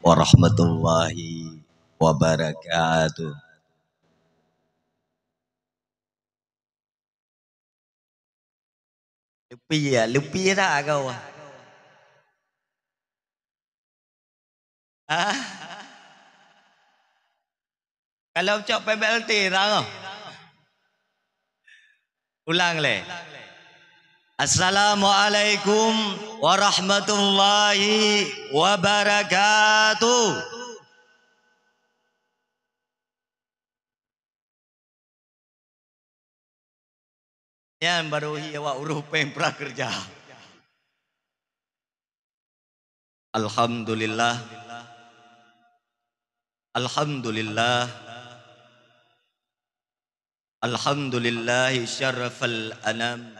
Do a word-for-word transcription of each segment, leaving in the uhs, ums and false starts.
warahmatullahi wabarakatuh. Leupie, leupie tak kau? Ah? Kalau cok P B L T tak? Ulang lé. Assalamualaikum warahmatullahi wabarakatuh. Nyan baru hi awak uroe péng prakerja. Alhamdulillah. Alhamdulillah. Alhamdulillahi syarafal anam,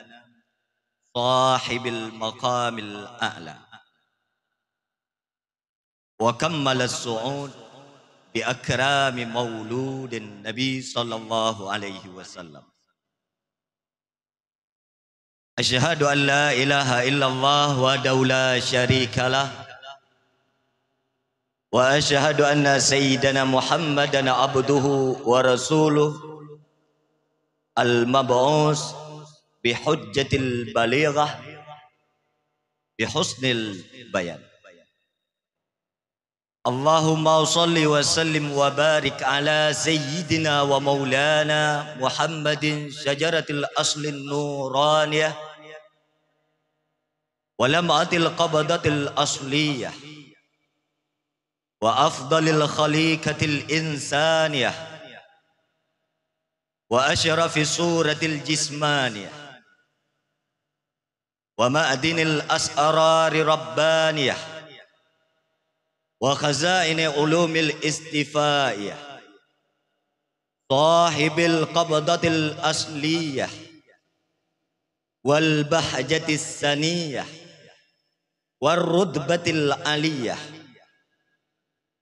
sahibil maqamil a'la. Wa kammalas su'ud bi akrami mauludin Nabi sallallahu alaihi wasallam. Asyhadu an la ilaha illallah wahdahu la syarikalah. Wa asyhadu anna sayyidana Muhammadan abduhu wa rasuluh, al-mab'us bi hujjatil balighah bi husnil bayan. Allahumma shalli wa sallim wa barik ala sayyidina wa maulana Muhammadin syajaratil aslin nuraniyah wa lam'atil qabdatil asliyah wa afdalil khaliqatil insaniyah wa asyrafi suratil jismaniyah wa ma'dinil asrari rabbaniyah wa khazaini ulumil istifaiyah, sahibil qabdatil asliyah wal bahjatis saniyah war rutbatil aliyah.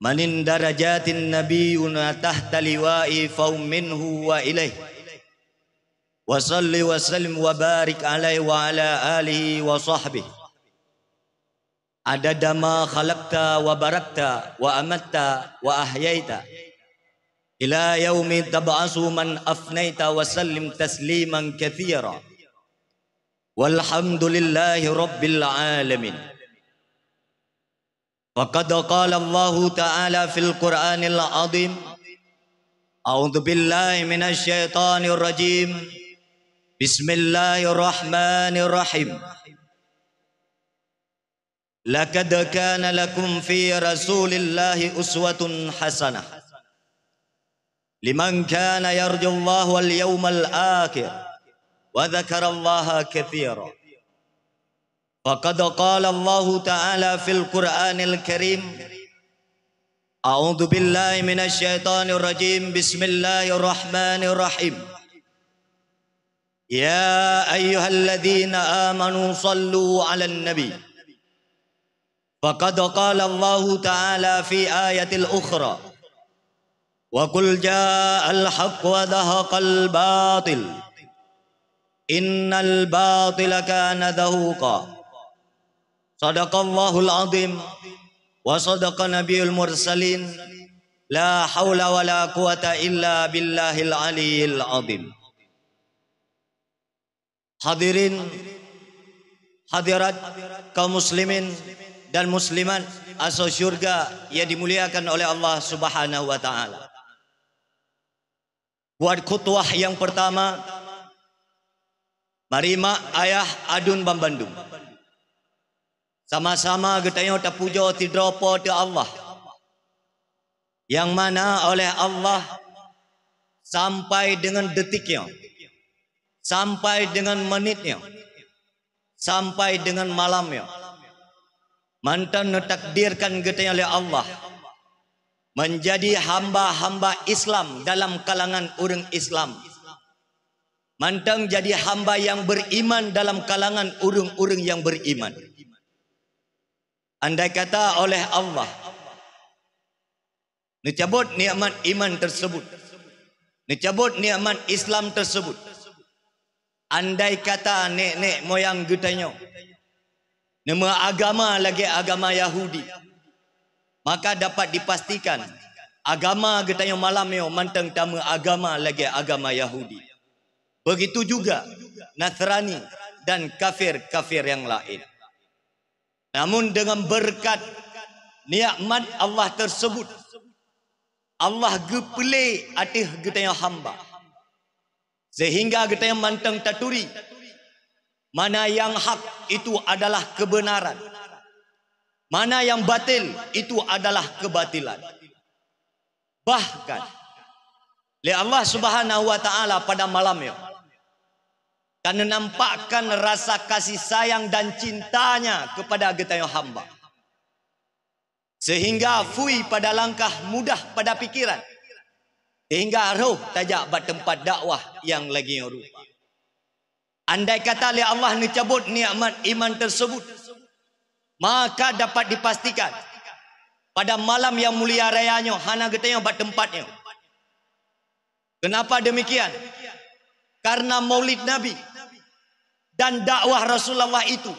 Manin darajatin nabiyuna tahta liwa'i faum minhu wa ilaih. Wa salli wa sallim wa barik alaihi wa ala alihi wa sahbihi. Adada ma khalaqta wa barakta wa amatta wa ahyaita. Ila yaumi tab'asu man afnaita wa sallim tasliman katsira. Walhamdulillahi rabbil alamin. Faqad qala Allahu ta'ala fil Qur'anil azim. A'udzu billahi minasy syaithanir rajim. Bismillahirrahmanirrahim. Laqad kana lakum fi Rasulillahi uswatun hasanah. Liman kana yarjullaha wal yaumal akhir wa dzakarallaha katsira. Faqad qala Allahu ta'ala fil Qur'anil Karim. A'udzu billahi minasy syaithanir rajim. Bismillahirrahmanirrahim. Ya ayyuhalladzina amanu shallu 'alan nabi. Faqad qala Allahu ta'ala fi ayatil ukhra. Wa qul ja'al haqq wa zahaqal batil. Innal batila kana zahuqa. Sadaqallahul azim. Wa sadaqa nabiyul mursalin. La haula wa la quwata illa billahil aliyyil azim. Hadirin, hadirat, kaum muslimin dan muslimat asoe syurga yang dimuliakan oleh Allah Subhanahu wa Ta'ala. Buat khutbah yang pertama, mari mak ayah adun banmandum. Sama-sama geutanyoe tapujoe sidroe Po teu Allah, nyang mana oleh Allah sampai deungon detik nyoe, sampai deungon menit nyoe, sampai deungon malam nyoe, mantong neutakdirkan geutanyoe lé Allah menjadi hamba-hamba Islam dalam kalangan ureuëng Islam, mantong jadi hamba nyang beriman dalam kalangan ureuëng-ureuëng nyang beriman. Andai kata oleh Allah neucabot nikmat iman tersebut, neucabot nikmat Islam tersebut, andai kata nenek moyang geutanyoe neumeuagama lagée agama Yahudi, Maka dapat dipastikan, agama geutanyoe malam nyoe mantong tameuagama lagée agama Yahudi. Begitu juga Nasrani dan kafir-kafir nyang laén. Namun deungon beureukat nikmat Allah teusebut, Allah geupeulé ateueh geutanyoe hamba, seuhingga geutanyoe mantong taturi mana nyang hak itu adalah keubeunaran, mana nyang batil itu adalah keubatilan. Bahkan lé Allah Subhanahu wa Ta'ala pada malam nyoe ka neunampakkan rasa kasih sayang dan cinta-Nya keupada geutanyoe hamba, seuhingga fui pada langkah, mudah pada pikiran, seuhingga roh tajak bak teumpat dakwah nyang lagée nyoe rupa. Andai kata lé Allah neucabot nikmat iman teusebut, maka dapat dipastikan pada malam nyang mulia raya nyoe hana geutanyoe bak teumpat nyoe. Kenapa demikian? Karena Maulid Nabi dan dakwah Rasulullah itu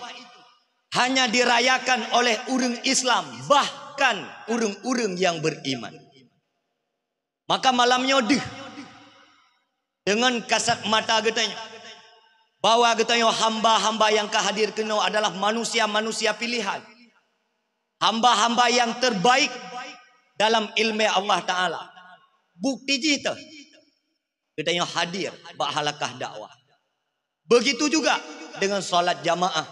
hanya dirayakan oleh ureuëng Islam, bahkan ureuëng-ureuëng nyang beriman. Maka malam nyoe deuh deungon kasat mata geutanyoe bahwa geutanyoe hamba-hamba nyang ka hadir keunoe adalah manusia-manusia pilihan, hamba-hamba nyang terbaik dalam ileumé Allah Ta'ala. Bukti jih teuh geutanyoe hadir bak halakah dakwah. Begitu juga deungon salat jamaah.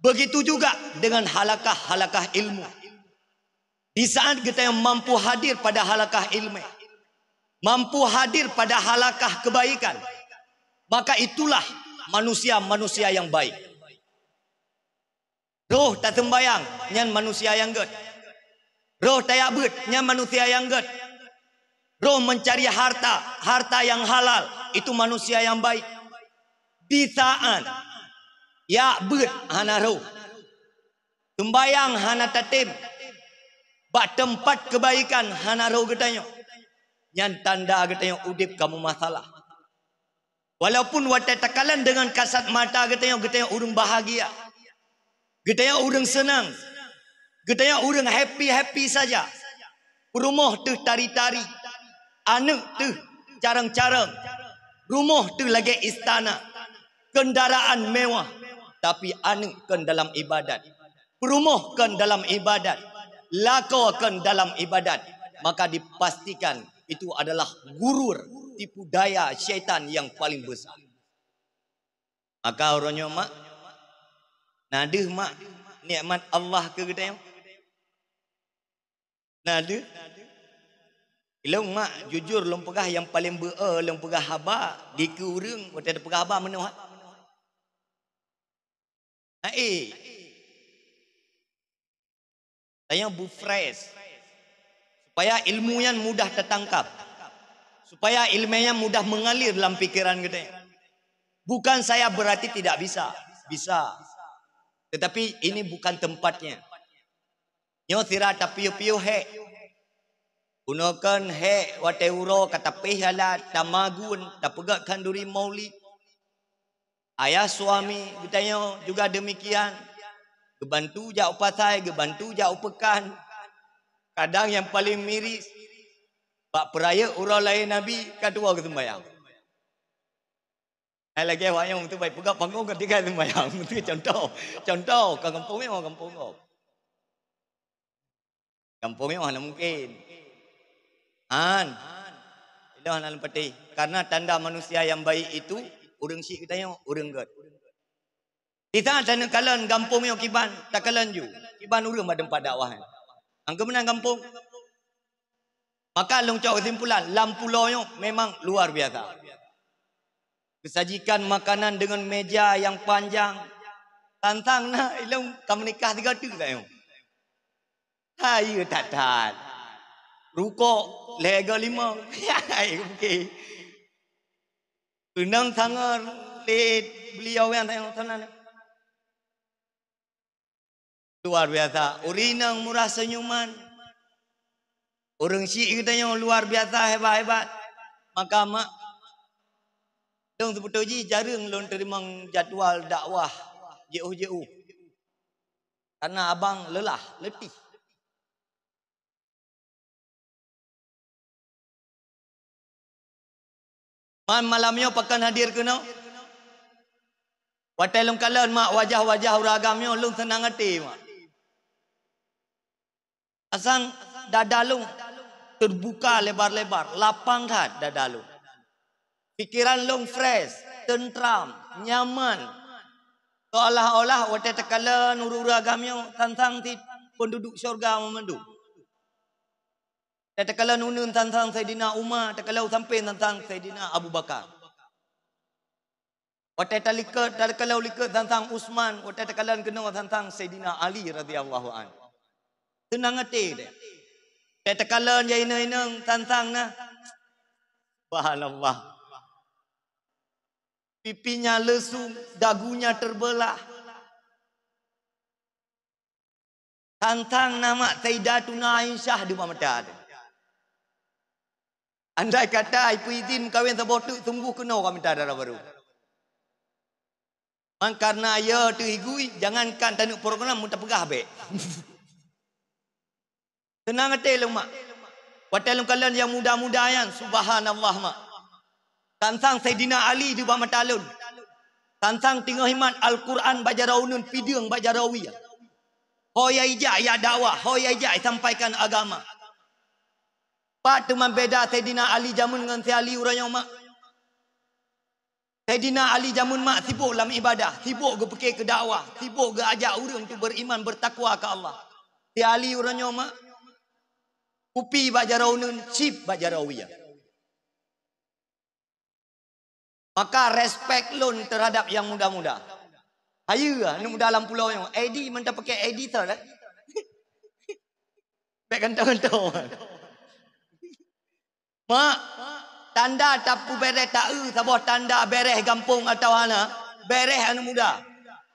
Begitu juga deungon halakah-halakah ilmu. Di saat geutanyoe mampu hadir pada halakah ileumé, mampu hadir pada halakah keubaikan, maka itulah manusia-manusia nyang baik. Roh taseumbayang, nyan manusia nyang gét. Roh tajak beuet, nyan manusia nyang gét. Roh meuncari harta, harta nyang halal, itu manusia nyang baik. Di saat jak beuet hana roh, seumbayang hana tatem, bak teumpat keubaikan hana roh geutanyoe, nyan tanda geutanyoe udeb ka meumasalah. Walaupun watée takalon deungon kasat mata geutanyoe, geutanyoe ureuëng bahagia, geutanyoe ureuëng seunang, geutanyoe ureuëng happy-happy saja. Peurumoh teuh tari-tari, aneuëk teuh carong-carong, rumoh teuh lagée istana, keundaraan mewah, tapi aneuëk kon dalam ibadat, peurumoh kon dalam ibadat, lakoe kon dalam ibadat, maka dipastikan itu adalah gurur, tipu daya syaitan nyang paleng besar. Maka uroe nyoe mak, na deuh mak nikmat Allah keu geutanyoe? Na deuh? Ilong mak, jujur lôn peugah, nyang paleng beu-e lôn peugah haba dikeue ureuëng watée tapeugah haba meunoe. Nah, eh. Tanyoe bu fresh, supaya ilmu nyan mudah tatangkap, supaya ileumé nyan mudah mengalir lam pikiran geutanyoe. Bukan saya berarti tidak bisa, bisa. Tetapi ini bukan tempatnya. Nyoe sira tapiôh-piôh hék. Bunoe kon hék watée uroe ka tapéh alat, tamagun, tapeugét khanduri maulid. Ayah suami geutanyoe juga demikian. Geubantu jak u pasai, geubantu jak u peukan. Kadang nyang paleng miris, bak peurayeuk uroe lahé Nabi ka tuwoe geuseumbayang. Hai lagée awak nyoe meuteubait peugah panggong ka tinggai seumbayang. Meuteue contoh, contoh ka gampông nyoe, gampông gob. Gampông nyoe hana mungken. Han. Ilong hana lôn patéh. Karena tanda manusia nyang baik itu, ureuëng syiek geutanyoe, ureuëng gét. Di saat taneuk kalon gampông nyoe kiban, takalon ju. Kiban ureuëng bak teumpat dakwah nyan. Angka meunan gampông. Maka lôn cok keusimpulan, lam pulo nyoe memang luar biasa. Geusajikan makanan deungon meja nyang panjang. Tantang na ilong ka meunikah sigoe teuk tanyoe. Hayeue that-that. Rukok lhée go limong. Hai, oke. Keunong sangon lé beliau nyang tanyong sanan. Luar biasa. Ureuëng inong murah senyuman. Ureuëng syiek geutanyoe luar biasa hebat-hebat. Maka mak, lôn seubeutôi jih jareueng lôn teurimong jadwal dakwah jiôh-jiôh. Karena abang lelah, letih. Man malam nyoe pakon hadir keunoe? Watée lôn kalon mak wajah-wajah ureuëng agam nyoe, lôn seunang até mak. Asang dada lôn teubuka lebar-lebar, lapang that dada lôn. Pikeran lôn fresh, teuntram, nyaman. Seolah-olah watée takalon ureuëng-ureuëng agam nyoe, sang-sang cit peunduduek syurga meumandum. Watée takalon uneuen, sang-sang Saidina Umar, takalon sampéng, sang-sang Saidina Abu Bakar. Watée talikot, takalon likot, sang-sang Utsman, watée takalon keunoe, sang-sang Saidina Ali radhiyallahu anhu. Seunang até deh. Watée takalon nyang inong-inong, sang-sang na. Subhanallah. Pipinya lesu, dagunya terbelah. Sang-sang na mak Saidatuna Aisyah di bak mata teuh. Andai kata ipeuizin meukawen saboh teuk, sungguh keunoe ka mita dara barô. Man kareuna ya teuh igui, jangankan taneuk program, meutapeugah bék. Seunang até lôn mak. Watée lôn kalon nyang muda-muda nyan, subhanallah mak. Sang-sang Saidina Ali di bak mata lôn. Sang-sang teungoh imat Al-Quran bak jaroe uneuen, pideueng bak jaroe wie. Ho ya ijak ya dakwah, ho ya ijak sampaikan agama. Pat teuma beda Saidina Ali jameun ngon si Ali uroe nyoe mak? Saidina Ali jameun mak sibok lam ibadah, sibok geupike keu dakwah, sibok geuajak ureuëng tu beriman, bertakwa keu Allah. Si Ali uroe nyoe mak, kupi bak jaroe uneuen, chip bak jaroe wie. Maka respek lôn terhadap nyang muda-muda. Hayeue aneuk muda lam pulo nyoe, I D mantong pakai I D tho dah. Bék kantong-kantong. Mak, tanda tapeubereh taeu saboh tanda bereh gampông atawa hana, bereh aneuk muda.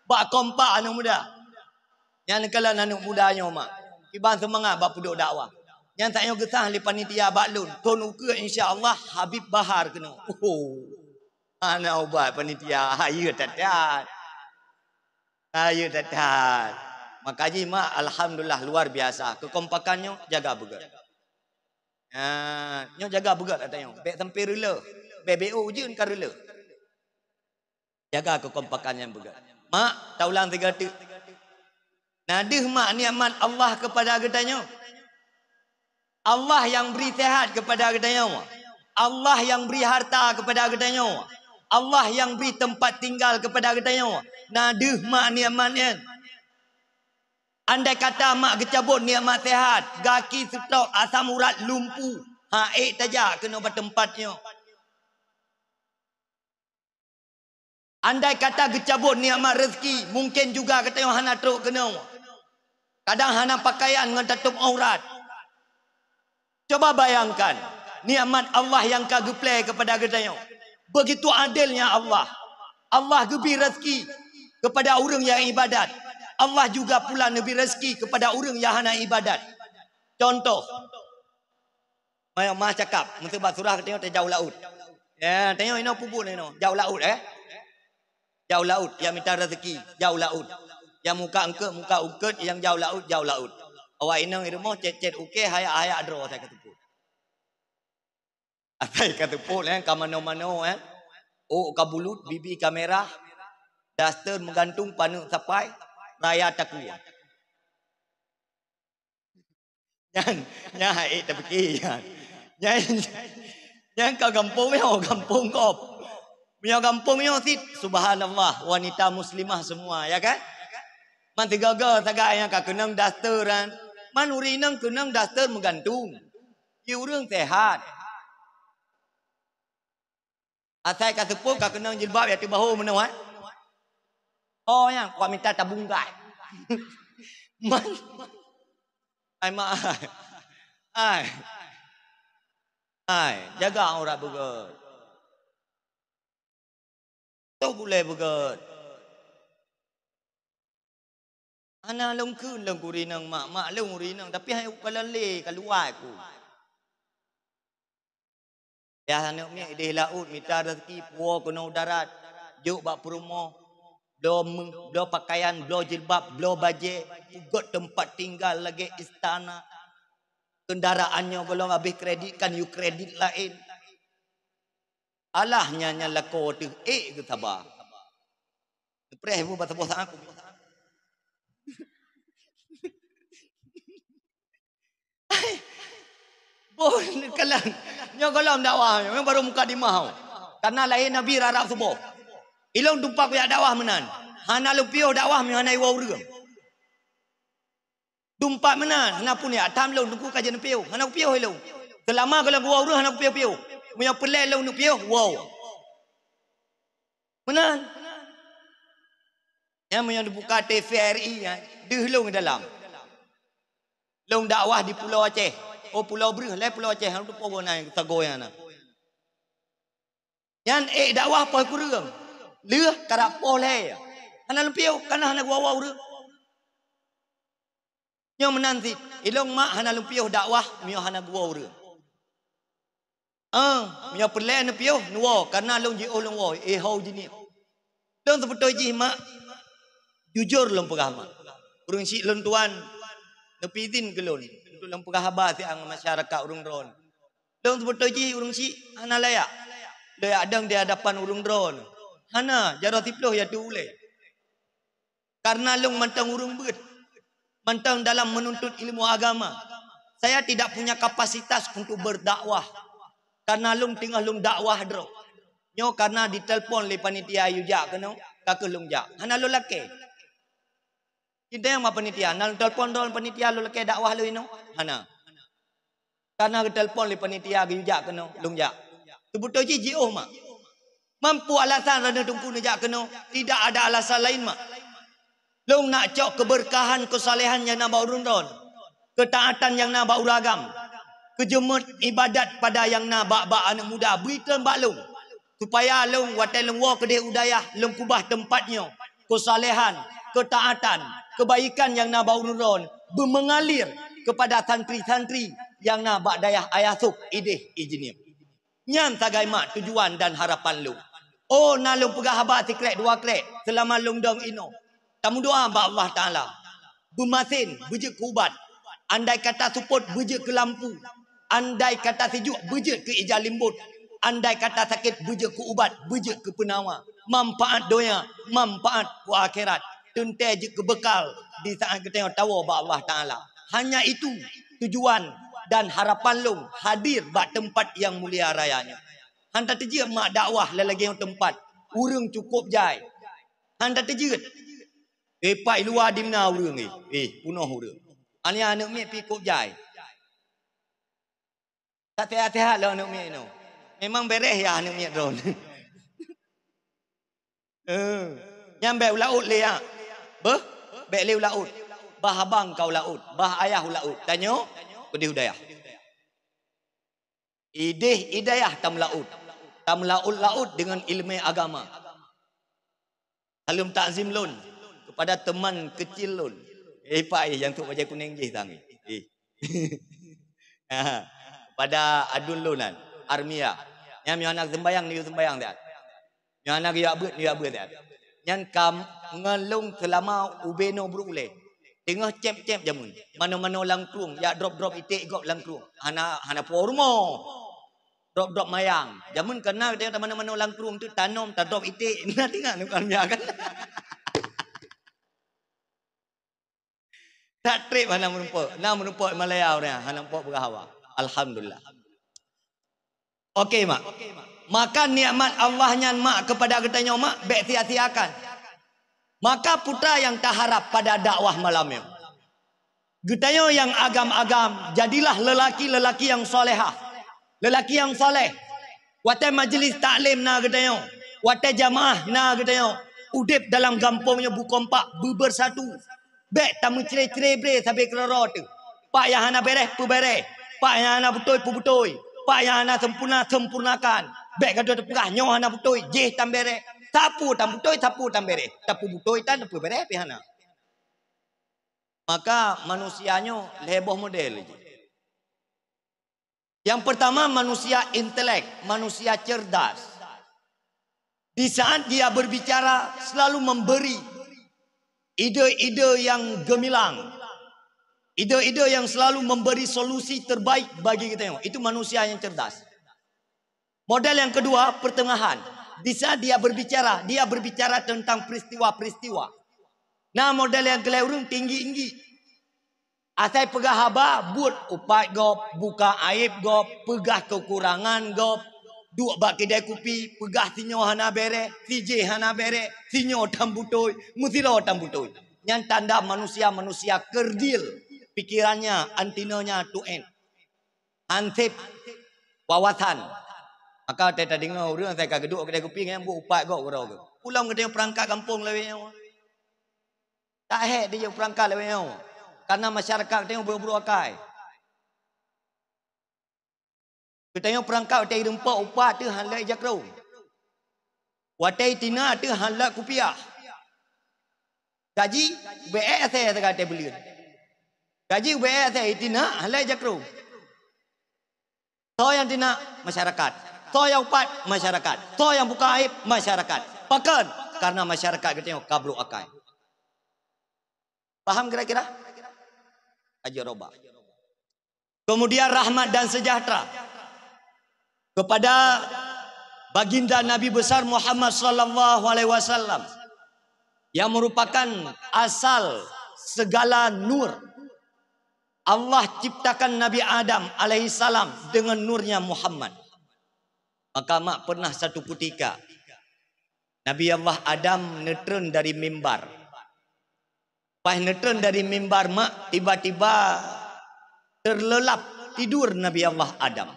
Bak kompak aneuk muda. Nyan keulan aneuk muda nyoe mak. Kiban seumangat bak peuduek dakwah. Nyan tanyoe geusah lé panitia bak lôn. Thon ukeue insya Allah Habib Bahar keunoe. Oho. Hana ubat panitia. Hayeue that-that. Hayeue that-that. Maka jih mak alhamdulillah luar biasa. Keukompakan nyoe jaga beugét. Ha, nyoe jaga beugét ata nyoe. Bék sampai reuloh. Bék B O ujeuen ka reuloh. Jaga keukompakan nyang beugét. Mak, taulang tiga teuk. Na deuh mak nikmat Allah kepada geutanyoe. Allah yang beri sehat kepada geutanyoe. Allah yang beri harta kepada geutanyoe. Allah yang beri tempat tinggal kepada geutanyoe. Na deuh mak nikmat nyan. Andai kata mak geucabot nikmat sehat, gaki seutrok, asam urat lumpuh, ha ék tajak keunoe bak teumpat nyoe. Andai kata geucabot nikmat rezeki, mungkin juga geutanyoe hana trok keunoe. Kadang hana pakaian ngon tatup aurat. Coba bayangkan nikmat Allah nyang ka geuplé kepada geutanyoe. Begitu adilnya Allah. Allah geubri rezeki kepada ureuëng nyang ibadat. Allah juga pula neubri rezeki kepada ureuëng nyang hana ibadat. Contoh, Maya mah cakap, meuseubat surah geutanyoe tajak u laôt. Ya, tanyoe inoe peubuet inoe, jak u laôt, eh. Jak u laôt, nyang mita rezeki, jak u laôt. Nyang muka eungkôt, muka eungkôt, nyang jak u laôt, jak u laôt. Awak inong i rumoh cét-cét ukée, hayak-hayak droe asai ka seupôt. Asai ka seupôt, eh, ka mano-mano, eh. Ôk ka bulut, bibi ka mirah, daster meugantung, paneuk sapai, raya takue. Nyan, nyan hai tapike nyan. Nyan, nyan ka gampông nyoe, gampông gob. Meunyoe gampông nyoe cit, subhanallah, wanita muslimah semua, ya kan? Man sigoe-goe sagai nyang ka keunong daster kan. Man ureueng inong keunong daster meugantung. Di ureueng sehat. Asai ka seupôt ka keunong jilbab nyang teubahu meunoe, eh? Oh, nyang kuat mita tabunggai. Man. Ai, mak ai. Ai. Ai, jaga aurat beugét. Toh bulée beugét. Hana lôn kheun lôn keu ureueng inong mak, mak lôn ureueng inong, tapi hai ukalon lé kaluwa ku. Yah aneuk miet ideh laôt mita rezeki puwoe keunoe u darat, jok bak peurumoh, bloe meuh, bloe pakaian, bloe jilbab, bloe bajée, peugét teumpat tinggai lagée istana. Keundaraan nyoe gohlom habéh kredit kan yue kredit laén. Alah nyan, nyan lakoe teuh ék geuh saba. Neupreh bu bak saboh saat. Boh neukalon. Nyoe gohlom dakwah, nyoe baru mukadimah. Karena lahé Nabi rara suboh. Ilôn teumpat kujak dakwah meunan. Hana lôn piôh dakwah meunyoe hana iwoe ureuëng. Teumpat meunan, hana pun ya. Tham lôn teungku ka jeuet neupiôh. Hana kupiôh ilôn. Seulama gohlom kuwoe ureuëng hana kupiôh-piôh. Meunyoe peureulée lôn neupiôh, woe. Meunan. Nyan meunyoe neubuka T V R I nyan, deuh lôn dalam. Lôn dakwah di Pulo Aceh. Oh, Pulo Breuh, lé Pulo Aceh, hana teupeue na sagoe nyan na. Nyan ék dakwah poh kureueng. Lheueh karab poh lhée. Hana lôn piôh, kana hana kuwoe ureuëng. Nyoe meunan cit, ilôn mak hana lôn piôh dakwah meunyoe hana kuwoe ureuëng. Eh, meunyoe peureulée neupiôh, neuwoe, karena lôn jiôh lôn woe, eh, ho jiniep. Lôn seubeutôi jih mak, jujur lôn peugah mak. Ureuëng syiek lôn tuan, neupeuizin keu lôn, untuk lôn peugah haba siat ngon masyarakat ureuëng droe. Lôn seubeutôi jih ureuëng syiek hana layak. Layak dong di hadapan ureuëng droe. Hana, jaroe siplôh ya teu ulée. Karena lôn mantong ureuëng beuet, mantong dalam menuntut ilmu agama. Saya tidak punya kapasitas untuk berdakwah. Karena lôn teungoh lôn dakwah droe. Nyoe karena ditelepon lé panitia yue jak keunoe, ka kheueh lôn jak. Hana lôn lakée. Cinta nyang ma panitia, na lôn telepon droe panitia lôn lakée dakwah lôn inoe? Hana. Karena geutelepon lé panitia geuyue jak keunoe, lôn jak. Seubeutôi jih jiôh mak. Mampu alasan droeneuh teungku neujak keunoe, tidak ada alasan lain mak. Lôn nak cok keubeurkahan, keusalehan nyang na bak ureuëng droe, keutaatan nyang na bak ureuëng agam, keujeumeut ibadat pada nyang na bak-bak aneuëk muda, bri treun bak lôn. Supaya lôn watée lôn woe keudeh u dayah, lôn keubah teumpat nyoe, keusalehan, keutaatan, keubaikan nyang na bak ureuëng droe beumeungalir keupada santri-santri nyang na bak dayah Ayah Sôb ideh i Jeunieb. Nyan sagai mak tujuan dan harapan lôn. Oh, na lôn peugah haba sikrek dua krek seulama lôn dong inoe. Tameudoá bak Allah Taala. Beumasen beujeuet keu ubat. Andai kata seupôt beujeuet keu lampu. Andai kata sijuek beujeuet keu ija limbot. Andai kata sakét beujeuet keu ubat, beujeuet keu peunawa. Manfaat donya, manfaat keu akhirat. Teuntée jeuet keu beukal di saát geutanyoe tawoe bak Allah Taala. Hanya itu tujuan dan harapan lôn hadir bak teumpat nyang mulia raya nyoe. Han tateujeuet mak dakwah lagée-lagée ngon teumpat ureuëng cukôp jai. Han tateujeuet. Eh, pat i luwa di na ureuëng eh. Eh, punoh ureuëng. Ania aneuëk miet pih kôp jai. Tak sehat-sehat lom aneuëk miet nyoe. Memang bereh ya aneuëk miet droe. Eh, nyan bék u laôt lé ya. Beuh, bék lé u laôt. Bah abang ka u laôt, bah ayah u laôt. Tanyoe keudeh u dayah. Ideh i dayah tameulaôt. Tameulaôt-laôt deungon iéleumé agama. Saleuem takzim lôn keupada teman keucil lôn. Eh, Pak, eh, nyang trok bajée kunéng jih sang, eh. Eh. Ha, keupada aduen lôn nyan, Armia. Nyan meunyoe hana seumbayang, neuyue seumbayang siat. Nyoe hana geuyue beuet, neuyue beuet siat. Nyan ka ngon lôn seulama ubé noe brôk ulée. Teungoh cép-cép jameun, manoe-manoe lam krueng, jak drop-drop iték gob lam krueng. Hana, hana po rumoh. Drop-drop mayang. Jameun keunan geutanyoe tamanoe-manoe lam krueng tu tanom, tadrop iték. Na teuingat bukan miak kan? Tak treb hana meurumpok. Na meurumpok Malaya ureuëng hana meurumpok peugah hawa. Alhamdulillah. Oke, mak. Maka nikmat Allah nyan mak keupada geutanyoe mak bék sia-siakan. Maka putra nyang taharab pada dakwah malam nyoe. Geutanyoe nyang agam-agam, jadilah lelaki-lelaki nyang salehah, lelaki nyang saleh. Watée majlis taklim na geutanyoe, watée jamaah na geutanyoe, udeb dalam gampông nyoe beukompak, beubersatu. Bék tameucre-cre bre sabe keudroe-droe teuh. Pak nyang hana bereh, peubereh. Pak nyang hana beutôi, peubeutôi. Pak nyang hana sempurna, sempurnakan. Bék gadôh teupeugah nyoe hana beutôi, jih tambereh. Sapeue tambeutôi, sapeue tambereh. Tapeubeutôi tan, tapeubereh pih hana. Maka manusia nyoe lhée boh model jih. Yang pertama, manusia intelek, manusia cerdas. Di saat dia berbicara, selalu memberi ide-ide yang gemilang, ide-ide yang selalu memberi solusi terbaik bagi kita. Itu manusia yang cerdas. Model yang kedua, pertengahan. Di sana dia berbicara, dia berbicara tentang peristiwa-peristiwa. Nah, model yang keulhèe ureuëng tinggi-tinggi. Asai peugah haba, buet upat gob, buka aib gob, peugah kekurangan gob, duek bak kidai kupi, peugah sinyoe hana bèrèh, sijih hana bèrèh, sinyoe tam beutôi, meusidroe tam beutôi. Nyan tanda manusia-manusia kerdil, pikirannya, antenanya tuén. Hansip wawasan. Maka watèe tadeungoe ureuëng asai ka geuduek kidai kupi ngon buet upat gob keudroe geuh. Ulôn geutanyoe peurangkat gampông lawét nyoe. Tak hék dijak peurangkat lawét nyoe. Karena masyarakat geutanyoe brôk-brôk akai. Geutanyoe peurangkat watèe irumpok upat teuh hán lé jakrong. Watèe itina teuh hán lé kupiah. Gaji beu ék asai sagai watèe buleuen. Gaji beu ék asai itina hán lé jakrong. Soe nyang tina? Masyarakat. Soe nyang upat? Masyarakat. Soe nyang buka aib? Masyarakat. Pakon? Karena masyarakat geutanyoe ka brôk akai. Paham kira-kira? Aja roba. Kemudian rahmat dan sejahtera kepada baginda Nabi besar Muhammad sallallahu alaihi wasallam yang merupakan asal segala nur. Allah ciptakan Nabi Adam alaihissalam dengan nurnya Muhammad. Maka mak pernah satu ketika Nabi Allah Adam neutreun dari mimbar. Pas neutreun dari mimbar mak, tiba-tiba terlelap tidur Nabi Allah Adam.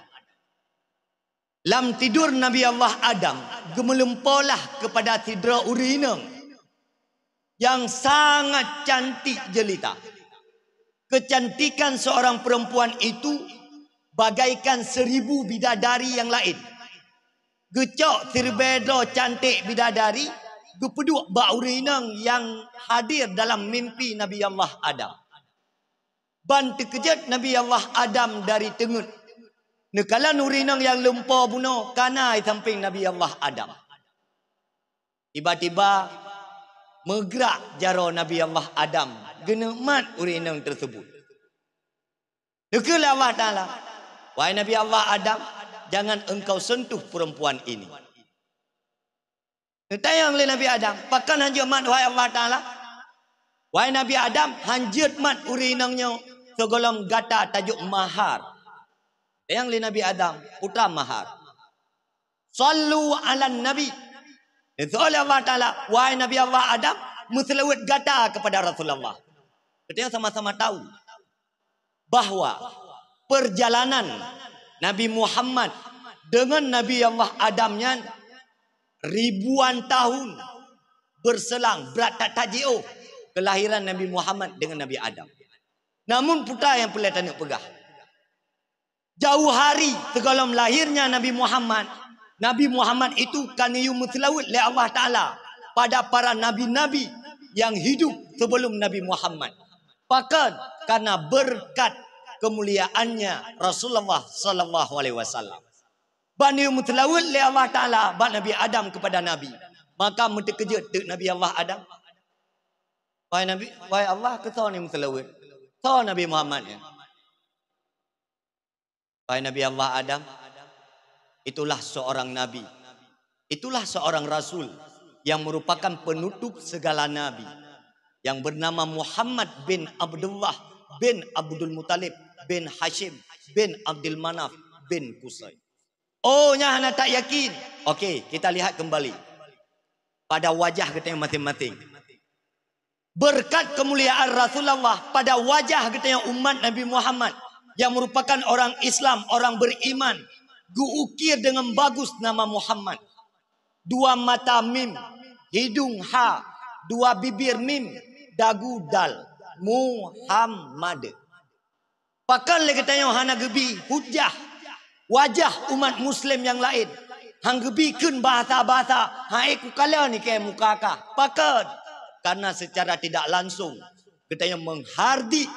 Lam tidur Nabi Allah Adam, geumeulumpolah kepada sidroe ureuëng inong yang sangat cantik jelita. Kecantikan seorang perempuan itu bagaikan seribu bidadari yang lain. Geucok siribèe droe cantik bidadari, geupeuduek bak ureuëng inong nyang hadir dalam mimpi Nabi Allah Adam. Ban teukeujot Nabi Allah Adam dari teungeut. Neukalon ureuëng inong nyang lumpo bunoe ka na i sampéng Nabi Allah Adam. Tiba-tiba meugrak jaroe Nabi Allah Adam, geuneuk mat ureuëng inong tersebut. Neukheun lé Allah Taala, "Wahai Nabi Allah Adam, jangan engkau sentuh perempuan ini." Neutanyong lé Nabi Adam, "Pakon hán jeuet mat, wahai Allah Taala?" "Wahai Nabi Adam, hán jeuet mat ureuëng inong nyoe sigohlom gata tajok mahar." Neutanyong lé Nabi Adam, "Peue treuk mahar?" "Shallu 'alan Nabi." Neuseuôt lé Allah Taala, "Wahai Nabi Allah Adam, meuseulaweuet gata kepada Rasulullah." Geutanyoe sama-sama tahu bahwa perjalanan Nabi Muhammad dengan Nabi Allah Adam nyan ribuan tahun berselang, brat that-that jiôh kelahiran Nabi Muhammad dengan Nabi Adam. Namun peue nyang peureulèe taneuk peugah, jauh hari sigohlom lahirnya Nabi Muhammad, Nabi Muhammad itu ka neuyue meuseulaweuet lé Allah Taala pada para nabi-nabi yang hidup sebelum Nabi Muhammad. Pakon? Karena berkat kemuliaannya Rasulullah sallallahu alaihi wasallam. Ban neuyue meuseulaweuet lé Allah Taala bak Nabi Adam kepada Nabi, maka meuteukeujot teuk Nabi Allah Adam. "Wahai Nabi, wahai Allah, keu soe ni meuseulaweuet? Soe Nabi Muhammad nyan?" "Wahai Nabi Allah Adam, itulah seorang nabi. Itulah seorang rasul yang merupakan penutup segala nabi, yang bernama Muhammad bin Abdullah bin Abdul Muttalib bin Hashim bin Abdul Manaf bin Qusay." "Oh, nyan hana that yakin." Oke, kita lihat kembali pada wajah geutanyoe masing-masing. Berkat kemuliaan Rasulullah pada wajah geutanyoe umat Nabi Muhammad yang merupakan orang Islam, orang beriman, geuukir dengan bagus nama Muhammad. Dua mata mim, hidung ha, dua bibir mim, dagu dal. Muhammad. Pakon lé geutanyoe hana geubi hujah wajah umat muslim nyang laén? Hana geubi kheun bahasa-bahasa, "Hai kukalon ikei muka kah." Pakon? Karena secara tidak langsung geutanyoe menghardik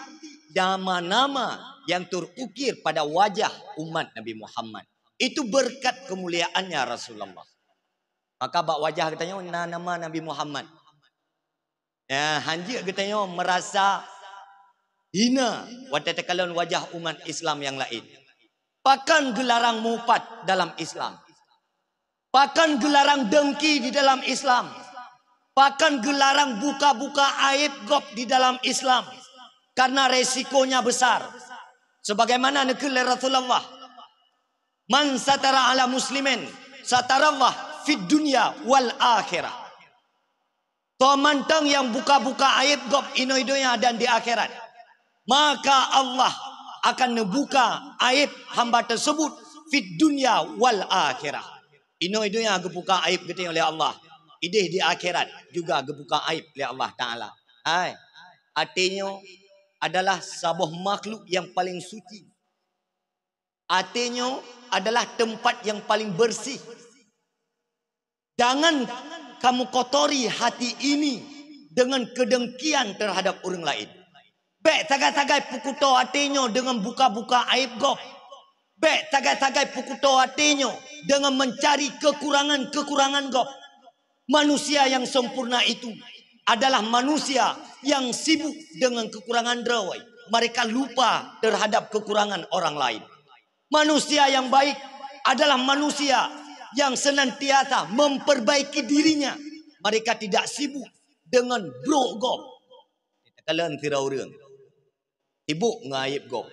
nama-nama yang terukir pada wajah umat Nabi Muhammad. Itu berkat kemuliaannya Rasulullah. Maka bak wajah geutanyoe na nama Nabi Muhammad. Ya, hana jeuet geutanyoe meurasa hina watée takalon wajah umat Islam nyang laén. Pakon geularang mupat dalam Islam? Pakon geularang dengki di dalam Islam? Pakon geularang buka-buka aib gob di dalam Islam? Karena resikonya besar. Sebagaimana neukheun lé Rasulullah, "Man satara ala muslimin, satarallah fid dunya wal akhirah." Toh mantong nyang buka-buka aib gob inoe donya dan di akhirat, maka Allah akan neubuka aib hamba tersebut fid dunya wal akhirah. Inoe donya geubuka aib geutanyoe lé Allah, ideh di akhirat juga geubuka aib lé Allah Taala. Hai, até nyoe adalah saboh makhluk yang paling suci. Até nyoe adalah tempat yang paling bersih. Jangan kamu kotori hati ini dengan kedengkian terhadap ureuëng laén. Bék sagai-sagai peukuto até nyoe dengan buka-buka aib gob. Bék sagai-sagai peukuto até nyoe dengan mencari kekurangan-kekurangan gob. Manusia yang sempurna itu adalah manusia yang sibuk dengan kekurangan droe. Mereka lupa terhadap kekurangan orang lain. Manusia yang baik adalah manusia yang senantiasa memperbaiki dirinya. Mereka tidak sibuk dengan brok gob. Takalon sira ureuëng sibuk ngon aib gob,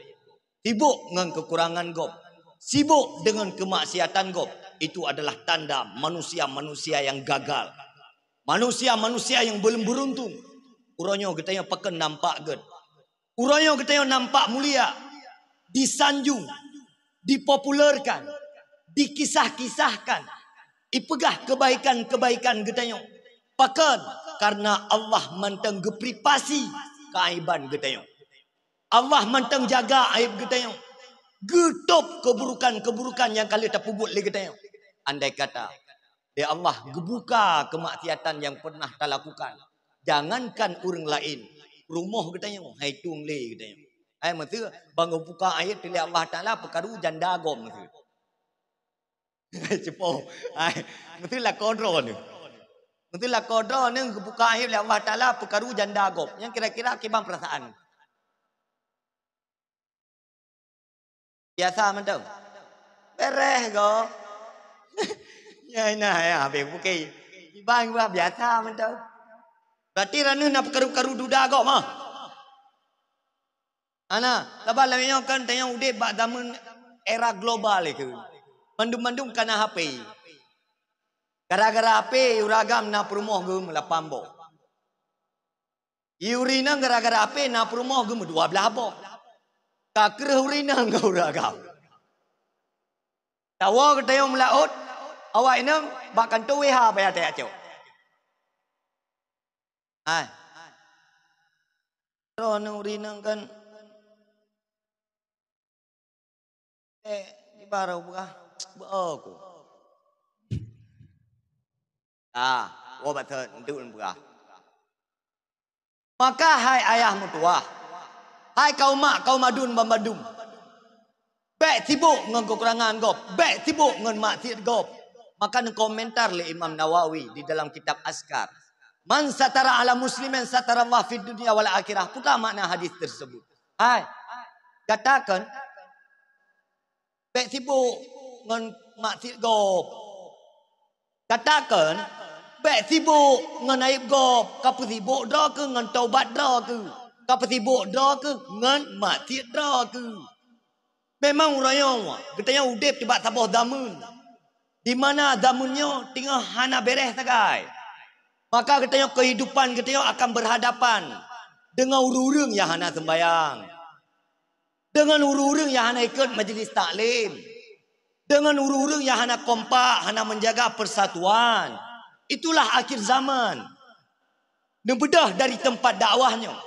sibuk ngon kekurangan gob, sibuk dengan kemaksiatan gob, itu adalah tanda manusia-manusia yang gagal. Manusia-manusia yang belum beruntung. Uroe nyoe geutanyoe pakon nampak gét. Uroe nyoe geutanyoe nampak mulia, disanjung, dipopulerkan, dikisah-kisahkan, ipeugah kebaikan-kebaikan geutanyoe. Pakon? Karena Allah mantong geuprivasi keaiban geutanyoe. Allah mantong jaga aib geutanyoe. Geutôb keburukan-keburukan nyang ka lheueh tapeubuet lé geutanyoe. Andai kata lé Allah geubuka kemaksiatan nyang pernah talakukan, jangankan ureuëng laén, rumoh geutanyoe hai tueng lé geutanyoe. Hai meuseu bang geubuka aib lé Allah Taala peukaru janda gob meuseu. Ceupok. Hai, meuseu lakoe droeneuh. Meuseu lakoe droeneuh geubuka aib lé Allah Taala peukaru janda gob. Nyang kira-kira kiban perasaan? Biasa mantong. Bereh gob. Ya, nah, ya, habis bukit. Kiban bah biasa mantong. Berarti raneuh na peukaru-karu duda gob mah. Ana, sabab lagée nyoe kan tanyoe udeb bak zaman era global itu. Mandum-mandum kana H P. Gara-gara H P ureuëng agam na peurumoh geuh meulapan boh. Ureuëng inong gara-gara H P na peurumoh geuh meudua blaih boh. Ka kreueh ureuëng inong ngon ureuëng agam. Tawoe geutanyoe meulaôt, awak inong bak kantô W H baya tajak cok. Hai. Droeneuh ureuëng inong kan. Eh, di barô beurah. Beu ku. Ah, woe bak thon, ndeuk lôn peugah. Maka hai ayah meutuwah, hai kaum mak, kaum aduen banmandum, bék sibok ngon keukurangan gob, bék sibok ngon maksiet gob. Maka neukomentar lé Imam Nawawi di dalam kitab Azkar, "Man satara ala muslimin satarallah fid dunya wal akhirah." Peue makna hadis tersebut? Hai, gata kon bék sibok ngon maksiet gob. Gata kon bék sibok ngon aib gob, ka peusibok droe keuh ngon taubat droe keuh, ka peusibok droe keuh ngon maksiet droe keuh. Memang uroe nyoe geutanyoe udeb teuh bak saboh zameun, di mana zameun nyoe teungoh hana béreh sagai. Maka geutanyoe keuhidupan geutanyoe akan berhadapan deungon ureuëng-ureuëng nyang hana seumbayang, deungon ureuëng-ureuëng nyang hana ikot majelis taklim, deungon ureuëng-ureuëng nyang hana kompak, hana menjaga persatuan. Itulah akhir zaman. Neubeudôh dari teumpat dakwah nyoe,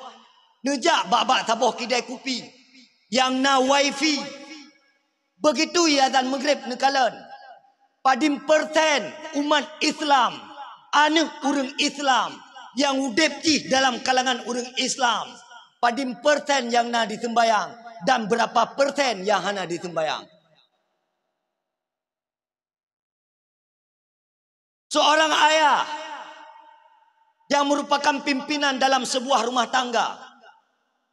neujak bak-bak saboh kidai kupi nyang na wifi. Begitu iazan Maghrib neukalon, padum persen umat Islam, aneuëk ureuëng Islam nyang udeb jih dalam kalangan ureuëng Islam, padum persen nyang na diseumbayang dan berapa persen nyang hana diseumbayang. Seorang ayah yang merupakan pimpinan dalam sebuah rumah tangga,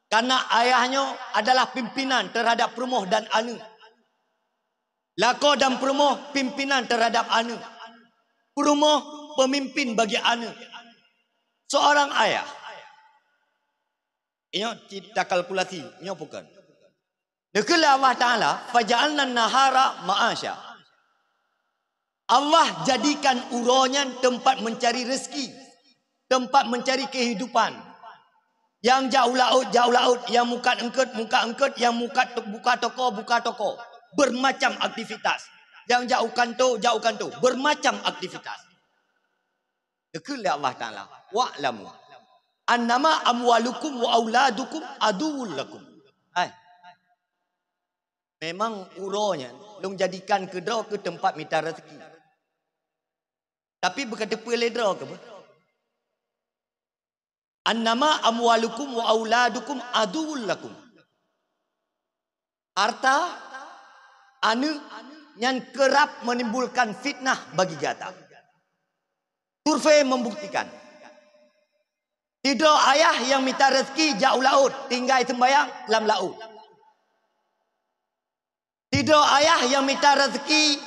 karena ayah nyoe adalah pimpinan terhadap peurumoh dan aneuëk. Lakoe dan peurumoh pimpinan terhadap aneuëk. Peurumoh, pemimpin bagi aneuk. Seorang ayah. Ingat cita kalkulasi, nyoe bukan. Neukheun lé Allah Taala, "Faja'alna nahara ma'asya." Allah jadikan uroe nyan tempat mencari rezeki, tempat mencari kehidupan. Nyang jak u laôt, jak u laôt, nyang mukat eungkôt, mukat eungkôt, nyang mukat to-, buka toko, buka toko. Bermacam aktivitas. Nyang jak u kanto, jak u kanto. Bermacam aktivitas. Neukheun lé Allah Taala, "Wa'lamu annama amwalukum wa auladukum aduwwul lakum." Hai. Memang uroe nyan lôn jadikan keu droe keu teumpat mita rezeki. Tapi beuka teupeue lé droe keu beuh. "Annama amwalukum wa auladukum aduwwul lakum." Harta, aneuk, nyan kerap menimbulkan fitnah bagi gata. Survei membuktikan, sidroe ayah nyang mita rezeki jak u laôt, tinggai seumbayang lam laôt. Sidroe ayah nyang mita rezeki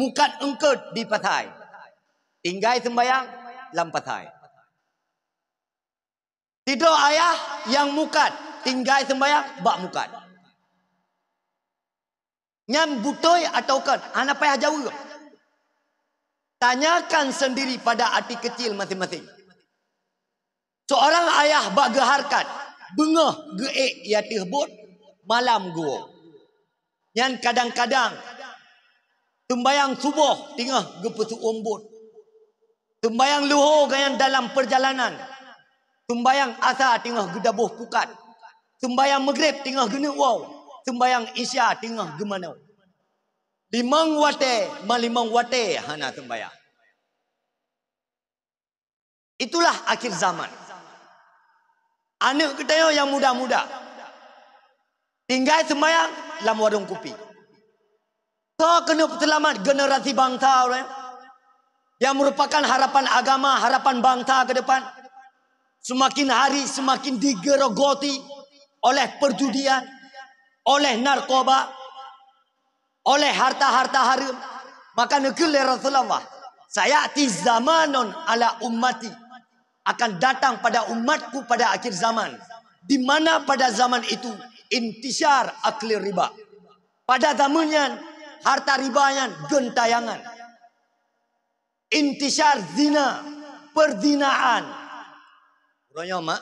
mukat eungkôt di pasai, tinggai seumbayang lam pasai. Sidroe ayah nyang mukat, tinggai seumbayang bak mukat. Nyan beutôi atawa kon, hana payah jaweueb. Tanyakan sendiri pada hati kecil masing-masing. Seorang ayah bak geuharkat, beungoh geuék i ateueh bot, malam geuwoe. Nyan kadang-kadang seumbayang suboh teungoh geupeuseu'uem bot. Seumbayang luho gobnyan dalam peurjalanan. Seumbayang asa teungoh geudaboh pukat. Seumbayang meugreb teungoh geuneuk woe. Seumbayang isya teungoh geumanoe. Limong watée, ma limong watée hana seumbayang. Itulah akhir zaman. Aneuk geutanyoe nyang muda-muda tinggai seumbayang lam warong kupi. Soe keuneuk peuseulamat generasi bansa uroe nyoe, nyang meurupakan harapan agama, harapan bansa ke depan, seumaken hari seumaken digeurogoti oleh peurjudian, oleh narkoba, oleh harta-harta hareuem. Maka neukheun lé Rasulullah, "Sayati zamanun ala ummati," akan datang pada umatku pada akhir zaman, di mana pada zaman itu intisyar akli riba. Pada zaman nyan, harta riba nyan geuntayangan. Intisyar zina, perzinaan. Uroe nyoe, mak,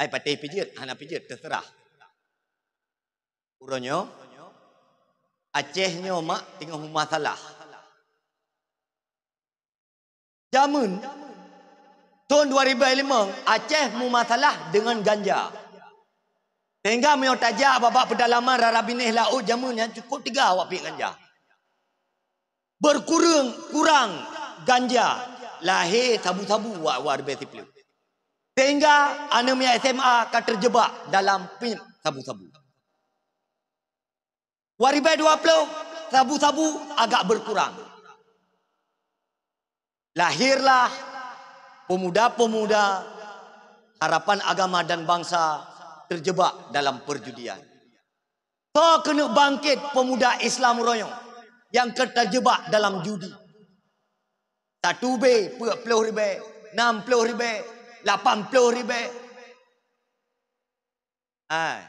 ai patéh pijeut, hana pijeut, teuseurah. Uroe nyoe, Aceh nyoe, mak, teungoh meumasalah. Jameun, thon dua ribu limong, Aceh meumasalah deungon ganja. Sehingga meunyoe tajak bak-bak peudalaman rara binéh laôt jameun nyan cukôp teuga awak piep ganja. Berkurang, kurang ganja, lahé sabu-sabu wa-, waribée siplôh. Sehingga aneuk miet S M A ka terjebak dalam piep sabu-sabu. Waribée dua plôh, sabu-sabu agak berkurang. Lahirlah pemuda-pemuda harapan agama dan bangsa terjebak dalam perjudian. Soe keuneuk bangkét pemuda Islam uroe nyoe nyang ka terjebak dalam judi? Satu B, peuet plôh ribée, nam plôh ribée, lapan plôh ribée. Hai.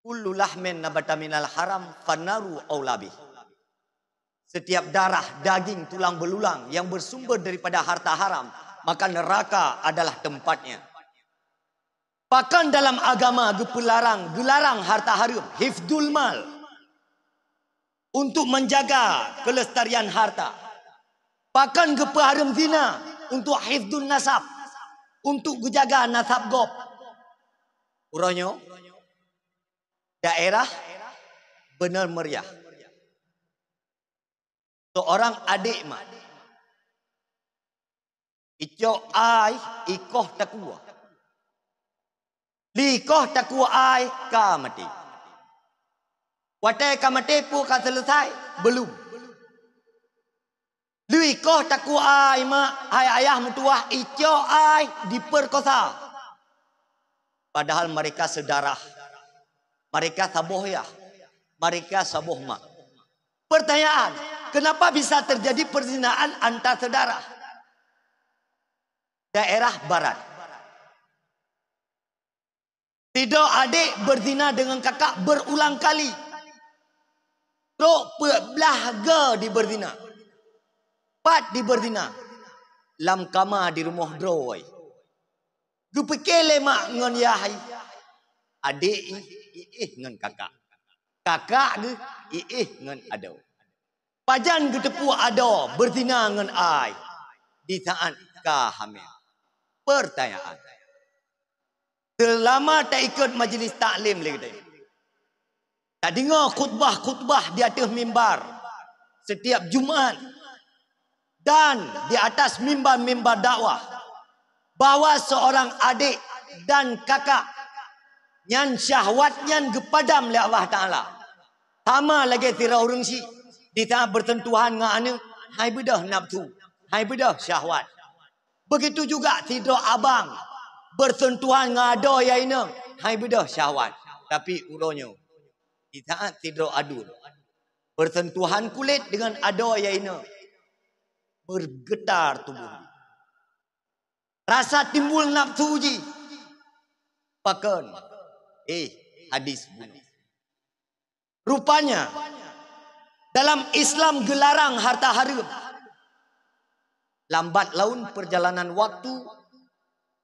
"Kullu lahmin nabata minal haram fannaru aula bih." Setiap darah, daging, tulang belulang yang bersumber daripada harta haram, maka neraka adalah tempatnya. Pakon dalam agama geupeularang, geularang harta hareuem, hifdzul mal, untuk menjaga kelestarian harta. Pakon geupeuhareuem zina, untuk hifdzun nasab, untuk geujaga nasab gob. Uroe nyoe, daerah beuneuh meriah. Seorang adék mak, icok ai, ikoh takue. Likoh takue ai ka maté. Watée ka maté peue ka seuleusai? Beulom. Likoh takue ai mak, hai ayah meutuwah, icok ai diperkosa. Padahal mereka sedarah, mereka saboh yah, mereka saboh mak. Pertanyaan, Kenapa bisa terjadi perzinaan antar saudara? Daerah barat. Sidroe adék beuzina deungon kakak berulang kali. Trok peuet blah goe jibeuzina. Pat jibeuzina? Lam kama di rumoh droe. Geupike lé mak ngon yah, adék iéh ngon kakak, kakak geuh iéh ngon adoe. Pajan geuteupeue adoe beuzina ngon ayah di saat ka hamé? Peurtanyaan. Seulama taikot majlis taklim lé geutanyoe, tadeungoe khutbah-khutbah di ateueh mimbar setiap Jumat dan di atas mimbar-mimbar dakwah, bahwa seorang adik dan kakak nyan syahwat nyan geupadam lé Allah Taala. Sama lagée sidroe ureuëng syiek, di saat bersentuhan ngon aneuëk, hai beudôh nafsu, hai beudôh syahwat. Begitu juga sidroe abang bersentuhan ngon adoe nyang inong, hai beudôh syahwat. Tapi uroe nyoe, di saat sidroe aduen bersentuhan kulét deungon adoe nyang inong, bergetar tubuh jih. Rasa timbul nafsu jih. Pakon? Eh, hadis bunoe. Rupanya, dalam Islam geularang harta hareuem. Lambat laun perjalanan waktu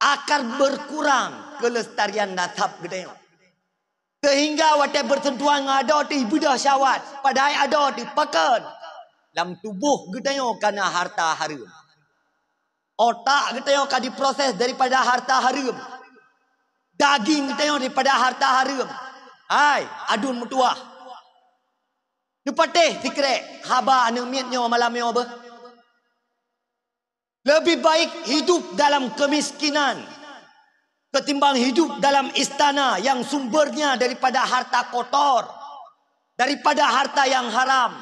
akan berkurang kelestarian nasab geutanyoe. Sehingga watée bersentuhan ngon adoe teuh beudôh syahwat, padahai adoe teuh pakon? Lam tuboh geutanyoe kana harta hareuem. Otak geutanyoe ka diproses daripada harta hareuem. Daging geutanyoe daripada harta hareuem. Hai, aduen meutuwah. Neupatéh sikrék haba aneuëk miet nyoe malam nyoe beuh. Lebih baik hidup dalam kemiskinan ketimbang hidup dalam istana yang sumbernya daripada harta kotor, daripada harta yang haram.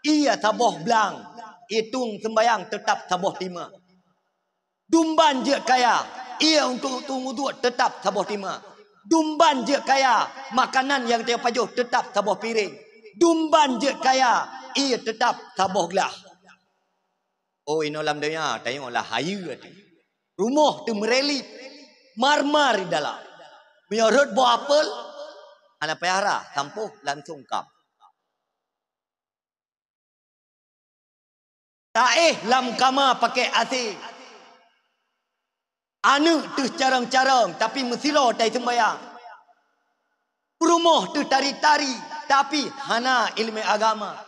Iya saboh blang, itong seumbayang tetap saboh timak. Dumban jeuet kaya, iya untuk, untuk uduk tetap saboh timak. Dumban jeuet kaya, makanan nyang teupajoh tetap saboh piréng. Dumban jeuet kaya, iya tetap saboh glah. Oh, inoe lam donya, tanyoe lah hayeue até. Rumoh teuh meureulit, marmar di dalam. Meunyoe rhot boh apel, hana payah rhah, sampôh langsong kab. Taéh lam kama pakai asé. Aneuëk teuh carông-carông, tapi meusiloe tai seumbayang. Peurumoh teuh tari-tari, tapi hana iéleumé agama.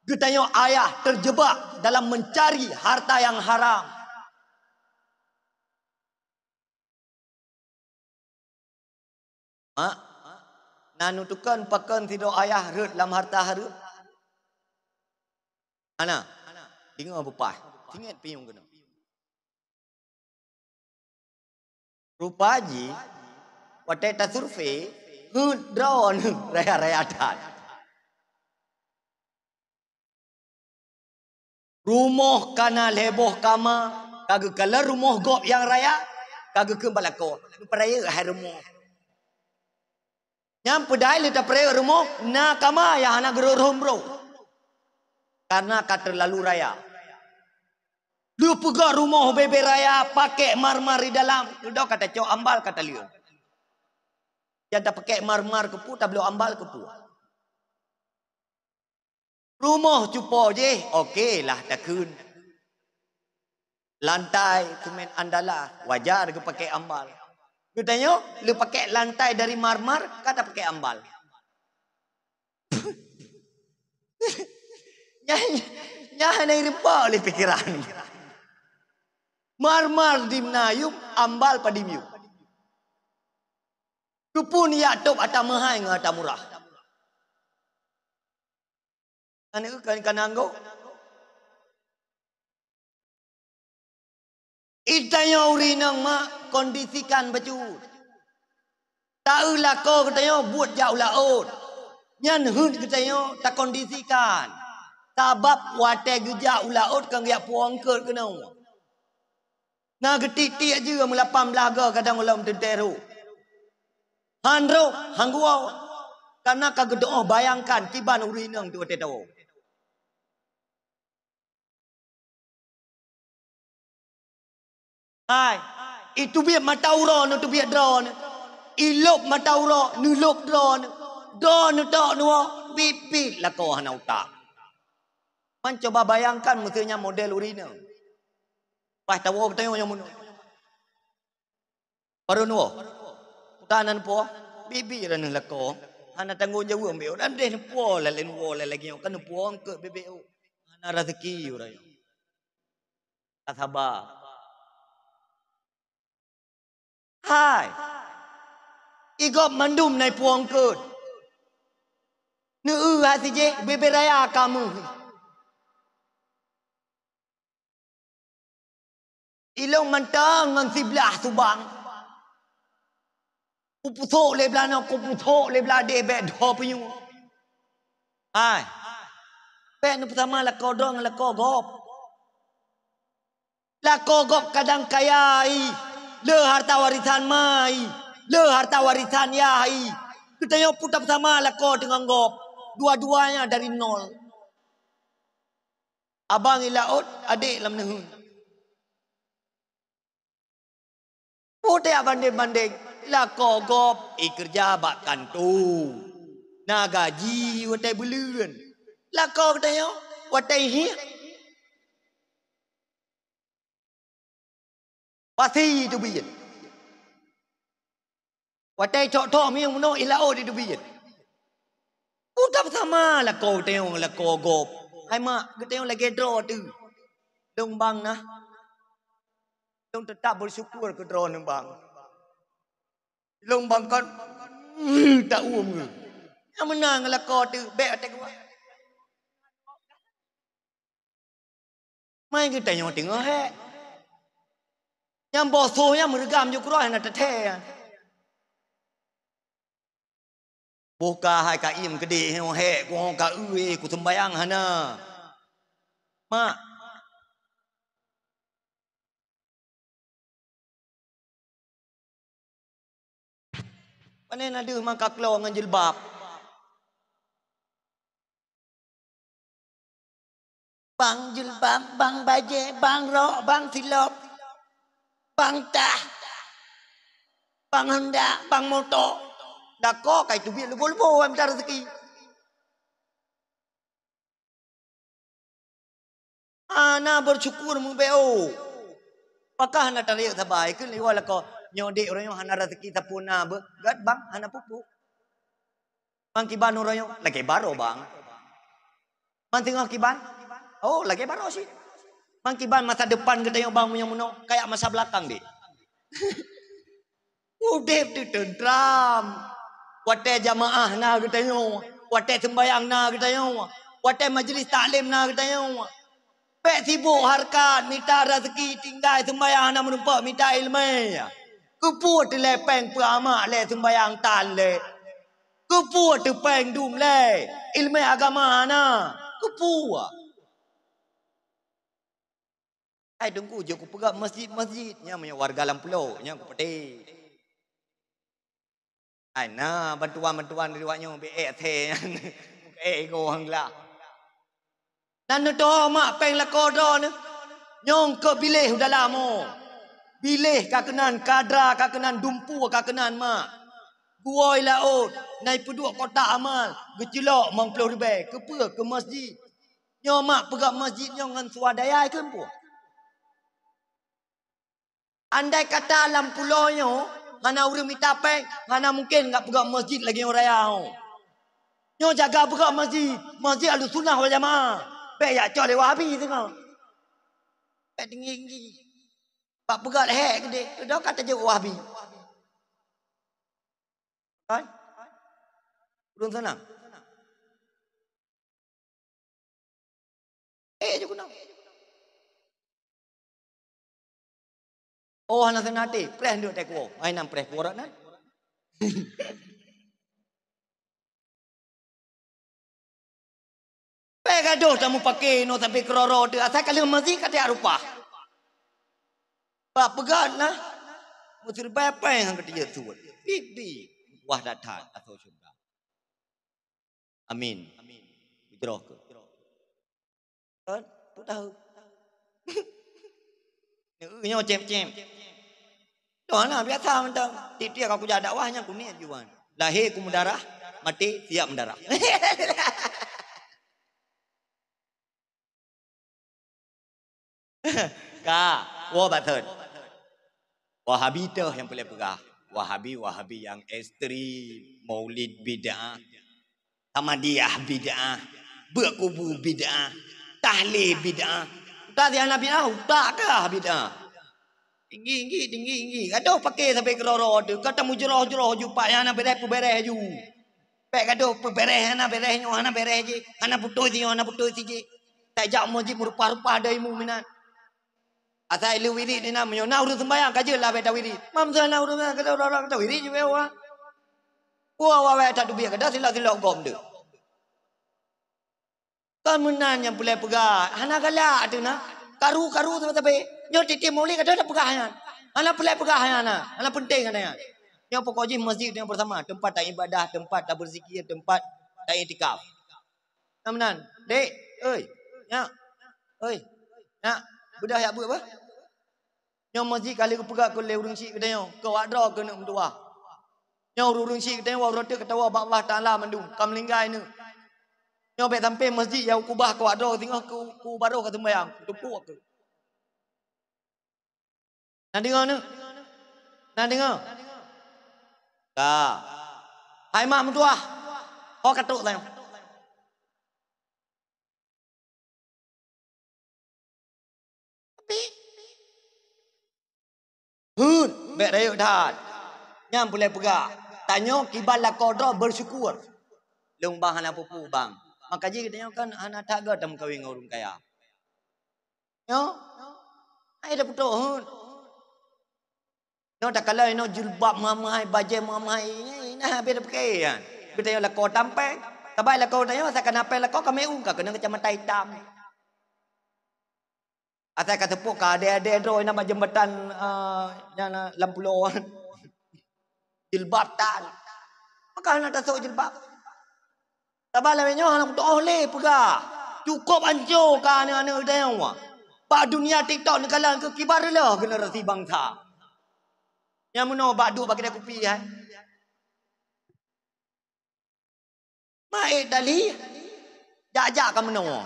Geutanyoe ayah terjebak dalam mencari harta yang haram. Mak, na neutukon pakon sidroe ayah rhot lam harta hareuem? Hana. Deungoe beupaih, singet pinyueng keunoe. Rupa jih, watée tasurvei, heuet droeneueh raya-raya that. Rumoh kana lhée boh kama, ka geukalon rumoh gob nyang raya, ka geukheun bak lakoe, "Peurayeuk hai rumoh." Nyang peudai lé tapeurayeuk rumoh, na kama nyang hana geurhom-rhom. Karena ka teulalu raya. Lheueh peugöt rumoh ubé-bé raya, pakék marmar di dalam, dudoe ka tacok ambal ka taleueng. Nyang tapakék marmar keupeue, tabloe ambal keupeue. Rumoh cupo jih, oke lah takheun. Lantai semen andalas, wajar geupakék ambal. Geutanyoe lheueh pakék lantai dari marmar, ka tapakék ambal. Nyan, nyan hana ireumpok lé pikeran. Marmar di meunayueb, ambal padum yueb. Keupeue neujak tôb ata meuhai ngon ata murah? Aneuk kan, kan anggô. Geutanyoe ureueng inong mak kondisikan bacut. Taeu lakoe geutanyoe buet jak u laôt. Nyan heuet geutanyoe takondisikan. Sabab watée geujak u laôt kon geujak puwoe eungkôt keunoe. Na geutiek-tiek jeuem lapan blaih goe kadang ulôn teuntée rhot. Han rhot, han geuwoe. Kareuna ka geudoh bayangkan kiban ureueng inong teuh watée tawoe. Hai, iteubiet mata uroe neuteubiet droeneuh. Ilôb mata uroe neulôb droeneuh. Droeneuh tok neuwoe, biet-biet lakoe hana utak. Man cuba bayangkan meuseu nyan model ureueng inong. Paih tawoe geutanyoe nyang meunoe. Barô neuwoe. Utak hana neupuwoe, biet-biet droeneuh lakoe. Hana tanggong jaweueb beu. Dan deh neupuwoe lalén woe lagèe nyoe, kan neupuwoe eungkôt beu. Hana raseuki uroe nyoe. Ka saba. Hai. Igob mandum na ipuwoe eungkôt. Neueu hase jih bibit raya ka meuh. Ilôn mantong ngon siblah subang. Kupeusok lé blah nyoe, kupeusok lé blah deh, bèk dho pinyueng. Hai. Bèk neupeusama lakoe droe ngon lakoe gob. Lakoe gob kadang kaya i, le harta warisan ma i, le harta warisan yah i. Geutanyoe peue tapeusama lakoe teungon gob. Dua-duanya dari nol. Abang i laôt, adék lam neuheun. Peue tajak bandeng-bandeng, lakoe gob i keureuja bak kantô. Na gaji watèe buleuen. Lakoe geutanyoe watèe hiek. Pasti teubiet. Watèe cok-cok miyueng meunoe i laôt teubiet. Peue tapeusama lakoe geutanyoe ngon lakoe gob. Hai mak, geutanyoe lagèe droe teuh. Lôn bang na. Lôn teutap beusyukur keu droeneuh bang. Lôn bang kon, ta uem geuh. Nyang meunan ngon lakoe teuh, bèk watèe geuh. Mai geutanyoe teungoh hék. Nyang boh soh nyan meureugam ju keudroe hana teuthèe. Boh ka hai ka iem keudeh nyoe hék, kuhong ka eu, kuseumbayang hana. Mak. Pane na deuh mangka kloe ngon jilbab. Bang jilbab, bang bajèe, bang rok, bang silop, bang tah, bang honda, bang moto. Lakoe kai teubiet leubo-leubo mita raseuki. Hana beusyukur meubeuet. Pakon hana tarayeuk sabai keu liwat lakoe. Nyoe dek uroe nyoe hana raseuki sapeue na beuh. Gèt bang hana peue-peue. Bang kiban uroe nyoe lagèe baroe bang. Bang teungoh kiban. Oh, lagèe baroe sih. Bang kiban masa depan geutanyoe bang meunyoe meunoe, kayak masa belakang deh. Udép teuh teuntram. Watèe jamaah na geutanyoe, watèe seumbayang na geutanyoe, watèe majelis taklim na geutanyoe. Bèk sibok hareukat, mita raseuki, tinggai seumbayang hana meurumpok mita ileumèe. Keupeue teulèe pèng peuamak lé seumbayang tan lé? Keupeue teupèng dum lé ileumèe agama hana? Keupeue? Hai Teungku, jeuet kupeugah masjid-masjid, nyan meunyoe warga lam pulo, nyan kupeuteh. Hai na bantuan-bantuan dari awak nyoe, bèk ék asèe nyan. Ék igoe han glah. Nan neutoh mak pèng lakoe droeneuh. Nyoe keuh biléh u dalam, oh. Biléh ka keunan, kadra ka keunan, dumpeue ka keunan mak. Geuwoe i laôt, na ipeuduek kotak amal, geucilok limong ploh ribèe, keupeue? Keu masjid. Nyoe mak peugah masjid nyoe ngon swadaya keupeue? Andai kata lam pulo nyoe hana ureueng mita pèng, hana mungken gak peugah masjid lagèe nyoe raya nyoe. Nyoe jaga peugah masjid, masjid Ahlussunnah wal Jamaah. Bèk jak cok lé Wahabi singoh. Bèk tinggi-tinggi. Bak peugah lé hék keudeh, keudoe ka tajok Wahabi. Kan? Ureueng sana. Eh, je keunoe. Oh, hana sana até. Preh ndeuek teuh kuwoe. Ai nan preh kuwoe rat nan. Bèk gadoh tamupake inoe sampoe keuroro teuh, asai ka lheueh masjid ka tajak reupah. Bak peugah na, meusiribèe pèng han ka tajeuet suet. Bibi, wah that-that asoe syeuruga. Amin. Beujroh keu. Kan? Peue tahu. Nyoe cem-cem. Tuan lah biasa mantong. Tiep-tiep aku jak dakwah nyan kuniet juan. Lahé ku meudarah, maté siap meudarah. Ka, woe bak thon. Wahabi toh nyang peureulée peugah. Wahabi, Wahabi nyang ekstrem, Maulid bid'ah, Samadiyah bid'ah, beuet kubu bid'ah, tahlil bid'ah. Utak si hana bid'ah, utak kah bid'ah. Tinggi-tinggi, tinggi-tinggi. Gadoh paké sabe keudroe-droe teuh. Ka tamujroh-jroh ju pak nyang hana béreh peubeureh ju. Bék gadoh peubeureh, hana béreh nyoe, hana béreh jih, hana putôh si nyoe, hana putôh si jih. Tajak meuseujid meurumpah-rumpah daimu meunan. Asai le wirit inan, meunyoe na ureuëng seumbahyang ka jeuet lah bék tawirit. Mam seuh na ureuëng seumbahyang ka tawirit jih bék wa. Wa wa bék tateubiet ka silap-silap gob deuh. Kon meunan nyang peureulée peugah, hana galak teuh na. Karu-karu sabe-sabe. Nyoe tiep-tiep Maulid ka tapeugah nyan. Hana peureulée peugah nyan na. Hana peunteng nyan. Nyoe pokok jih meuseujid nyoe beusama, teumpat taibadah, teumpat tabeuzikir, teumpat taiktikaf. Nah meunan, dek, oi, nyak, oi, nyak, beudah yak beuet bah. Nyoe meuseujid ka lheueh geupeugah keu lé ureuëng syiek geutanyoe, keu awak droe keuneuk meutuwah. Nyoe ureuëng syiek geutanyoe uroe teuk ka tawoe bak Allah Taala mandum, ka meuninggai neuk. Nyoe bék sampai meuseujid nyang kubah keu awak droe singoh keu, keu barôh ka seumbahyang, kutupuk keu. Na deungoe neuk? Na deungoe? Ka. Hai mak meutuwah, ho ka trok tanyoe. Tapi, heuet, bék rayeuk that. Nyan peureulée peugah, tanyoe kiban lakoe droe beusyukur. Lôn bang hana peue-peue bang. Maka jih geutanyoe kan hana that göt tameukawen ngon ureuëng kaya. Nyoe, hai dah putôh heuet. Nyoe takalon inoe jilbab meuhai-meuhai, bajée meuhai-meuhai, nah, habéh tapiké nyan. Geutanyoe lakoe tampéng, sabai lakoe geutanyoe, asai ka na péng lakoe ka meu ka keunong kacamata itam. Asai ka teupok ka adée-adée droe inan bak jeumbatan, eh, nyang na lam pulo. Jilbab tan. Maka hana tasok jilbab. Saban lagée nyoe hana meutuoh lé peugah. Cukôp ancô ka aneuëk-aneuëk geutanyoe. Bak dunia TikTok neukalon keu kiban reuloh generasi bansa. Nyang meunoe bak duek bak keude kupi hai. Maet tali. Jak-jak ka meunoe.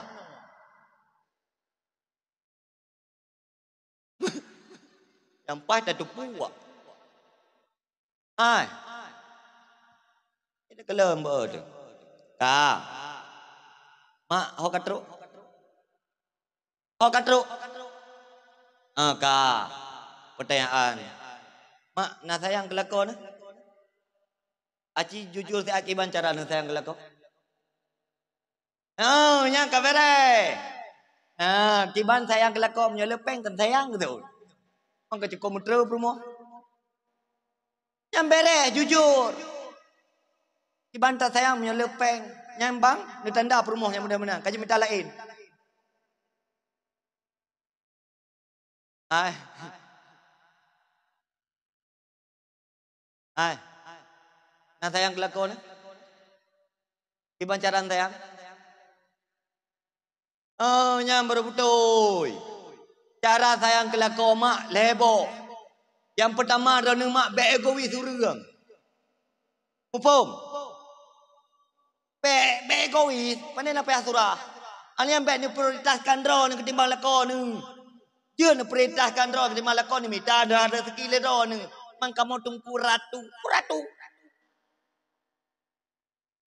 Nyang paih tateupeue. Hai. Kita kelom beu tu. Ka. Mak, ho ka trok? Ho ka trok? Ah, ka. Pertanyaan. Mak, na sayang keu lakoe na? Aci jujur siat kiban cara na sayang keu lakoe? Oh, nyang ka béreh. Ha, kiban sayang keu lakoe meunyoe le péng kan sayang tu. Mang ka cukôp meutreu peurumoh. Nyang béreh, jujur. Kiban tasayang meunyoe le péng. Nyang bang, neutanda peurumoh nyang mudah meunan. Ka jimita laén. Hai. Hai. Na sayang keu lakoe na? Kiban cara sayang? Oh, nyan baru beutôi. Cara sayang keu lakoe mak lhée boh. Nyang peutama droeneuh mak bék egois ureuëng. Muphom? Bék, bék egois, pane na payah surah. Nyan bék neuprioritaskan droeneuh ketimbang lakoe neuh. Jeuet neuprioritaskan droe ketimbang lakoe neuh, mita dah rezeki lé droeneuh. Mang kamoe teungku ratu, ratu.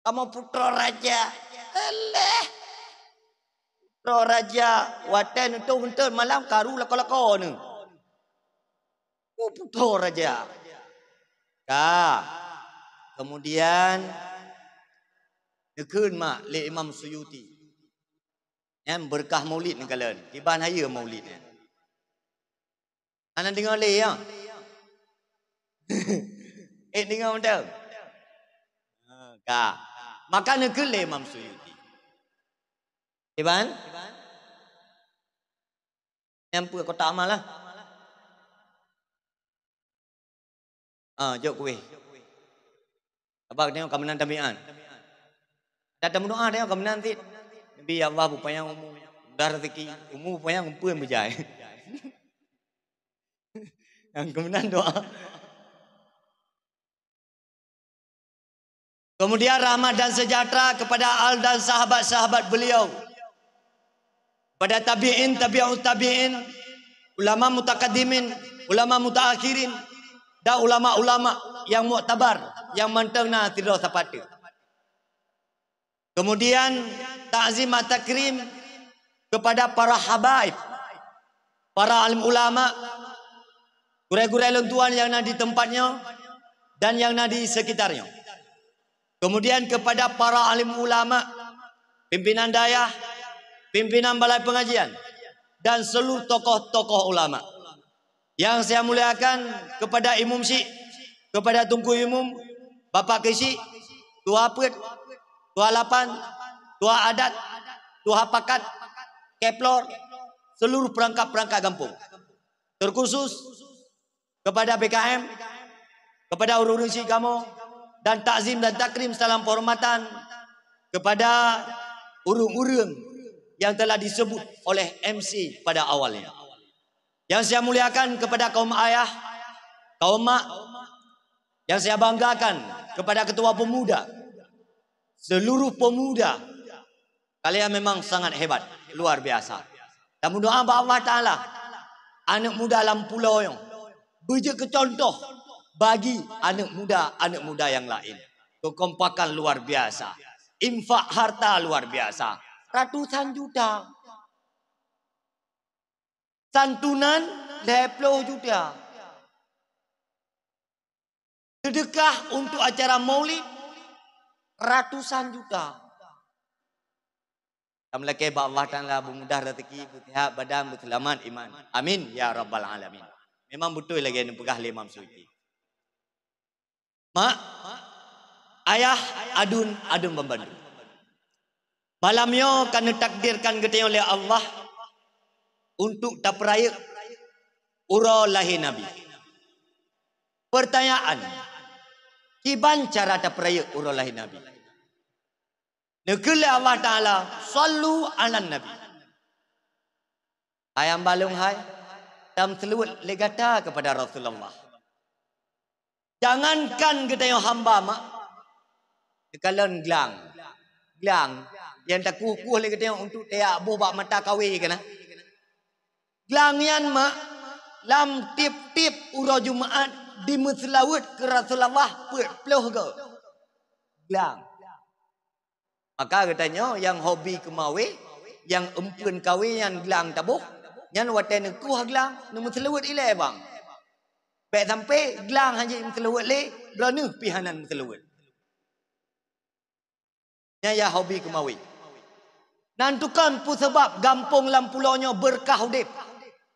Kamoe putroe raja. Alah. Putroe raja, watée neutoh meunteuet malam karu lakoe-lakoe neuh. Oh, putroe raja. Ka. Kemudian, neukheun mak lé Imam Suyuti. Nyan beureukat Maulid neukalon. Kiban hayeue Maulid nyan. Hana deungoe lé, ya? Eh, deungoe beutôi? Ha, ka. Maka neukheun lé Imam Suyuti. Kiban? Nyang peue kotak amal lah. Ah, jok kueh. Sabab tanyoe ka meunan tabiat. Dan tameudoa tanyoe ka meunan cit. Nabi, ya Allah, beupanyang umu, mudah rezeki, umu beupanyang, umpeuen beujai. Nyang keunan doa. Kemudian rahmat dan sejahtera kepada al dan sahabat-sahabat beliau, pada tabi'in, tabi'ut tabi'in, ulama mutakaddimin, ulama mutaakhirin, dan ulama-ulama yang muktabar, yang mantong na sidroe sapat teuk. Kemudian, takzim at takrim kepada para habaib, para alim ulama, gurée-gurée lôn tuan nyang na di teumpat nyoe dan nyang na di sekitar nyoe. Kemudian kepada para alim ulama, pimpinan dayah, pimpinan balai pengajian, dan seluruh tokoh-tokoh ulama. Yang saya muliakan kepada Imum Syik, kepada Teungku Imum, Bapak Keuchik, Tuha Peuet, Tuha Lapan, Tuha Adat, Tuha Pakat, Keplor, seluruh perangkat-perangkat gampông. Terkhusus kepada B K M, kepada ureuëng-ureuëng syik kamoe, dan takzim dan takrim salam penghormatan kepada ureuëng-ureuëng yang telah disebut oleh M C pada awalnya. Yang saya muliakan kepada kaum ayah, kaum mak, yang saya banggakan kepada ketua pemuda, seluruh pemuda, kalian memang sangat hebat, luar biasa. Dan berdoa bak Allah Taala, aneuk muda lam pulo nyoe beujeuet keu contoh bagi aneuk muda-aneuk muda yang lain. Kekompakan luar biasa, infak harta luar biasa, ratusan juta. Santunan lhée ploh juta. Seudeukah untuk acara maulid ratusan juta. Tameulakée bak Allah Taala beumudah rezeki, beuseuhat badan, beuseulamat iman. Amin ya rabbal alamin. Memang beutôi lagée neupeugah lé Imam Suyuti. Mak, ayah, aduen, aduen banmandum. Malam nyoe ka neutakdirkan geutanyoe lé Allah untuk tapeurayeuk uroe lahé Nabi. Pertanyaan, kiban cara tapeurayeuk uroe lahé Nabi? Neukheun lé Allah Taala, "Shallu 'alan Nabi." Hai hamba lôn hai, tameuseulaweuet lé gata keupada Rasulullah. Jangankan geutanyoe hamba mak, neukalon glang. Glang nyang takueh-kueh lé geutanyoe untuk teuyak boh bak mata kawé keunan. Glang nyan mak, lam tieb-tieb uroe Jumaat dimeuseulaweuet keu Rasulullah peuet ploh goe. Glang. Maka geutanyoe nyang hobi keumawé, nyang eumpeuen kawé nyan glang taboh, nyan watée neukueh glang, neumeuseulaweuet ilée bang. Bék sampai glang hana jimeuseulaweuet lé, droeneuh pih hana meuseulaweuet. Nyan ya hobi keumawé. Nan tukon peue sabab gampông lam pulo nyoe beurkah udeb,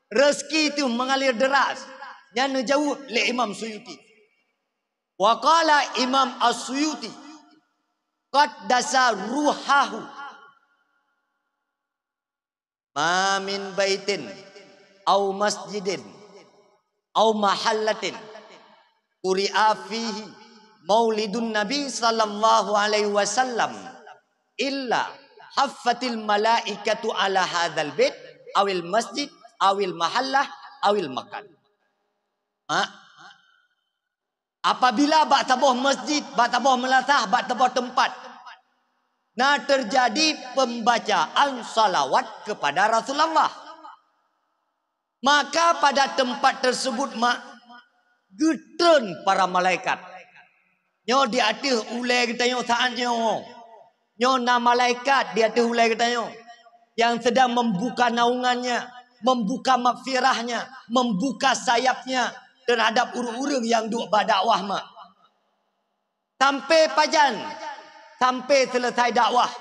rezeki teuh meungalir deuras? Nyan neujaweueb lé Imam Suyuti. Wa qala Imam As-Suyuti, qaddasa ruhahu, "Ma min baitin, au masjidin, au mahallatin, quri'a fihi maulidun Nabi sallallahu alaihi wasallam, illa haffatil malaikatu ala hadzal bait, awil masjid, awil mahallah, awil makan." Mak, apabila bak saboh masjid, bak saboh meulasah, bak saboh teumpat na teujadi pembacaan salawat kepada Rasulullah, maka pada teumpat teusebut mak geutreun para malaikat. Nyoe di ateueh ulée geutanyoe saát nyoe. Nyoe na malaikat di ateueh ulée geutanyoe nyang sedang membuka naungannya, membuka maghfirahnya, membuka sayapnya terhadap ureuëng-ureuëng nyang duek bak dakwah mak. Sampai pajan? Sampai selesai dakwah.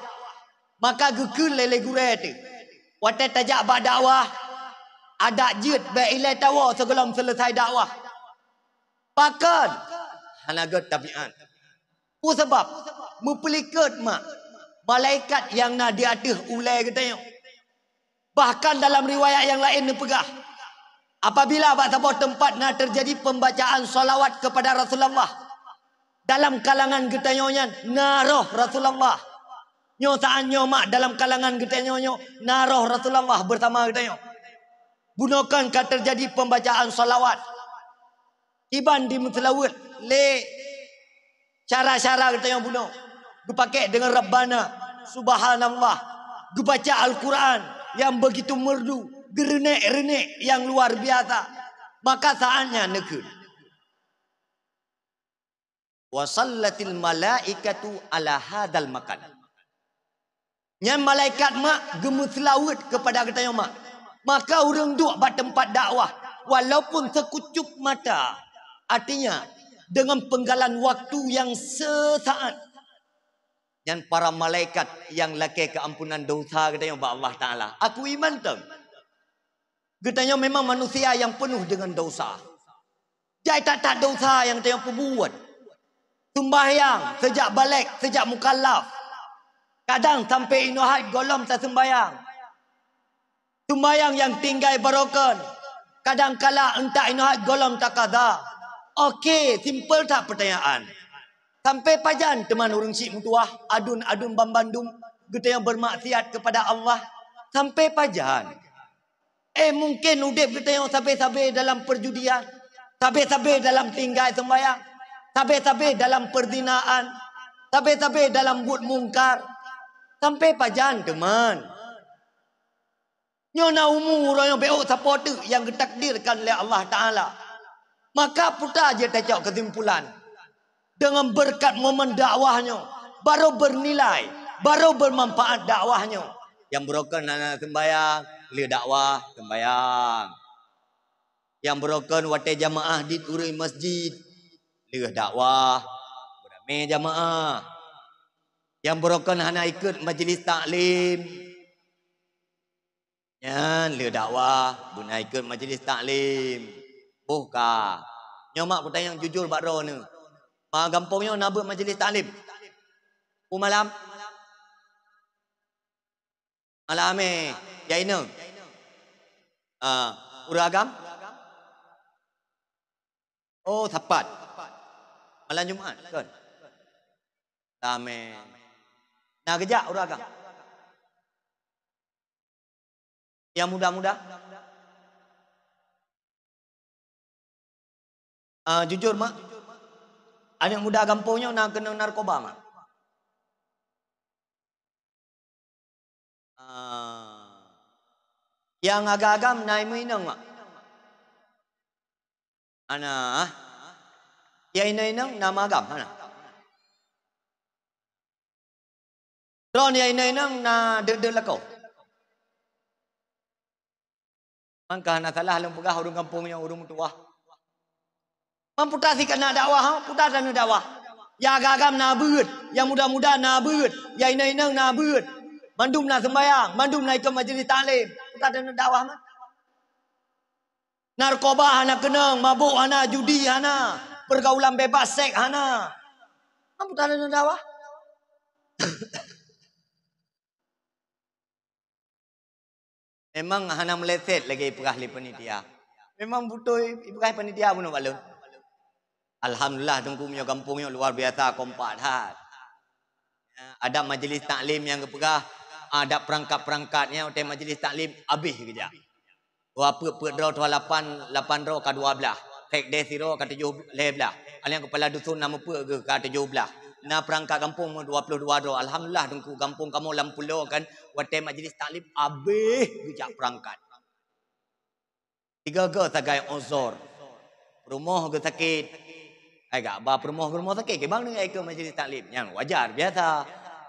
Maka geukheun lé, lé gurée teuh, watée tajak bak dakwah, adak jeuet bék ilée tawoe sigohlom selesai dakwah. Pakon? Hana gét tabiat. Peue sabab? Meupeulikot mak malaikat nyang na di ateueh ulée geutanyoe. Bahkan dalam riwayat nyang laén neupeugah, apabila bak saboh teumpat na teujadi pembacaan salawat kepada Rasulullah, dalam kalangan geutanyoe nyan na roh Rasulullah. Nyoe saát nyoe mak dalam kalangan geutanyoe nyoe na roh Rasulullah beusama geutanyoe. Bunoe kon ka teujadi pembacaan salawat. Iban dimeuseulaweuet lé syara-syara geutanyoe bunoe, geupakèk deungon Rabbana, Subhanallah, geubaca Al-Quran nyang beugitu merdu, geureunek-reunek nyang luar biasa. Maka saat nyan neukheun, "Wa sallatil malaikatu ala hadal makan." Nyan malaikat mak geumeuseulaweuet keupada geutanyoe mak. Maka ureuëng duek bak teumpat dakwah, walaupun seukucup mata, artinya, deungon peunggalan waktu nyang seusaat, nyan para malaikat nyang lakèe keuampunan dosa geutanyoe bak Allah Taala. Aku iman tem. Geutanyoe memang manusia nyang peunoh deungon dosa. Jai that-that dosa nyang tanyoe peubuet. Seumbahyang seujak balek, seujak mukallaf. Kadang sampoe inoe hai gohlom taseumbahyang. Seumbahyang nyang tinggai barokon. Kadang kala euntak inoe hai gohlom takaza. Oke, simpel that peutanyaan. Sampoe pajan teuma ureuëng syiek meutuwah, aduen-aduen banmandum geutanyoe beurmaksiat keupada Allah? Sampoe pajan? Eh, mungken udeb geutanyoe sabe-sabe dalam perjudian, sabe-sabe dalam tinggai seumbahyang, sabe-sabe dalam perzinaan, sabe-sabe dalam buet mungkar. Sampoe pajan teuma? Nyoe na umu uroe nyoe beu sapo teuk nyang geutakdirkan lé Allah Taala. Maka peue ta jeuet tacok keusimpulan? Deungon beureukat momen dakwah nyoe, barô beunilai, barô beumanfaat dakwah nyoe. Nyang beurokon hana seumbahyang, lheueh dakwah seumbahyang. Nyang beurokon watée jamaah dit ureuëng masjid, lheueh dakwah, beuramé jamaah. Nyang beurokon hana ikot majlis taklim, nyan lheueh dakwah, beuna ikot majlis taklim. Boh ka. Nyoe mak kutanyong jujur bak droeneuh. Ma gampông nyoe na beuet majlis taklim? Peue malam? Malam, eh. Ya inong. Ah, ureuëng agam? Oh, Sapat. Malam Jumat, kan? Amin. Na geujak ureuëng agam? Nyang muda-muda? Ah, jujur, mak. Aneuk muda gampông nyoe na keunong narkoba, mak? Ah. Nyang agam-agam na imeuinong, mak? Hana. Ya inong-inong na meuagam, hana. Droeneuh ya inong-inong na deuek-deuek lakoe. Mangka hana salah lôn peugah ureuëng gampông nyoe ureuëng meutuwah. Man peue ta sikana dakwah, ha? Peue ta taneuk dakwah? Ya agam-agam na beuet, ya muda-muda na beuet, ya inong-inong na beuet. Mandum na seumbahyang, mandum na ikot majlis taklim. Peue ta taneuk dakwah, man? Narkoba hana keunong, mabök hana, judi hana, pergaulan bebas seks hana. Man peue ta taneuk dakwah? Memang hana meuleset lagée ipeugah lé panitia. Memang beutôi ipeugah panitia bunoe bak lôn. Alhamdulillah, Teungku, meunyoe gampông nyoe luar biasa kompak that. Ya, adat majlis taklim nyang geupeugah, adat peurangkat-peurangkat nyan watée majlis taklim abéh geujak. Dua peuet-peuet droe, tuha lapan, lapan droe ka dua blaih. Sekdes sidroe ka tujoh lhée blaih. Aneuk kepala dusun na meupeuet geuh ka tujoh blaih. Na peurangkat gampông dua ploh dua droe. Alhamdulillah, Teungku, gampông kamoe lam pulo kan, watée majlis taklim abéh geujak peurangkat. Tiga-tiga sagai uzur. Peurumoh geusakét. Ai gak ba peurumoh, peurumoh sakét, kibang deungon ikot majlis taklim. Nyang wajar, biasa.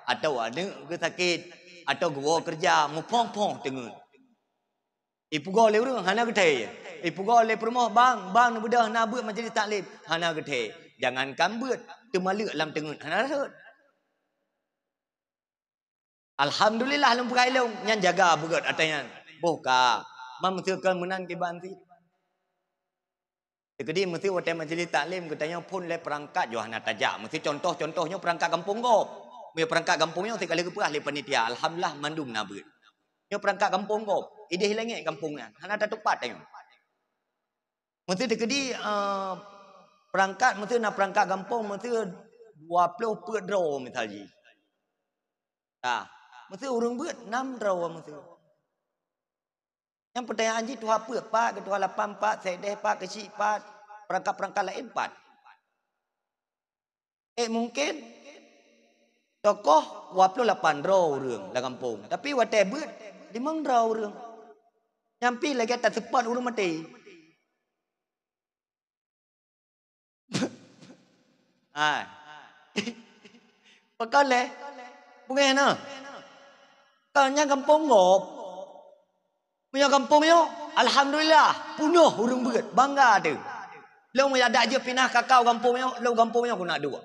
Atawa aneuk geusakét, atawa geuwoe keureuja, muphom-phom teungeut. Ipugoe lé ureuëng hana geuthée. Ipugoe lé peurumoh, "Bang, bang, neubeudôh na beuet majlis taklim." Hana geuthée. Jangankan beuet, teumaleuek lam teungeut hana rhot. Alhamdulillah lôn peugah ilong nyan jaga beugét ata nyan. Boh ka. Man meuseukan meunan kiban cit. Teukeudi meuseu watée majlis taklim geutanyoe phon lé peurangkat jih hana tajak. Meuseu contoh-contoh nyoe peurangkat gampông gob. Meunyoe peurangkat gampông nyoe sikali geupeugah lé panitia, alhamdulillah mandum na beuet. Nyoe peurangkat gampông gob, idéh langét gampông nyan, hana tatupat tanyoe. Meuseu teukeudi, eh, peurangkat, meuseu na peurangkat gampông, meuseu dua ploh peuet droe misal jih. Tah, meuseu ureuëng beuet nam droe meuseu. Nyang peutanyaan jih tuha peuet pat, keu tuha lapan pat, sekdes pat, keuchik pat. Peurangkat-peurangkat laén pat. Eh, mungkin tokoh dua puluh lapan droe ureuëng lam gampông, tapi watée beuet limong droe ureuëng. Nyang pih lagée taseupôt ureuëng maté. Hai. Pakon lé? Bungéh na. Kan nyang gampông gob. Meunyoe gampông nyoe, alhamdulillah, punoh ureuëng beuet, bangga teuh. Lôn meunyoe dak jeuet pinah kakau gampông nyoe, lôn gampông nyoe keuneuk duek.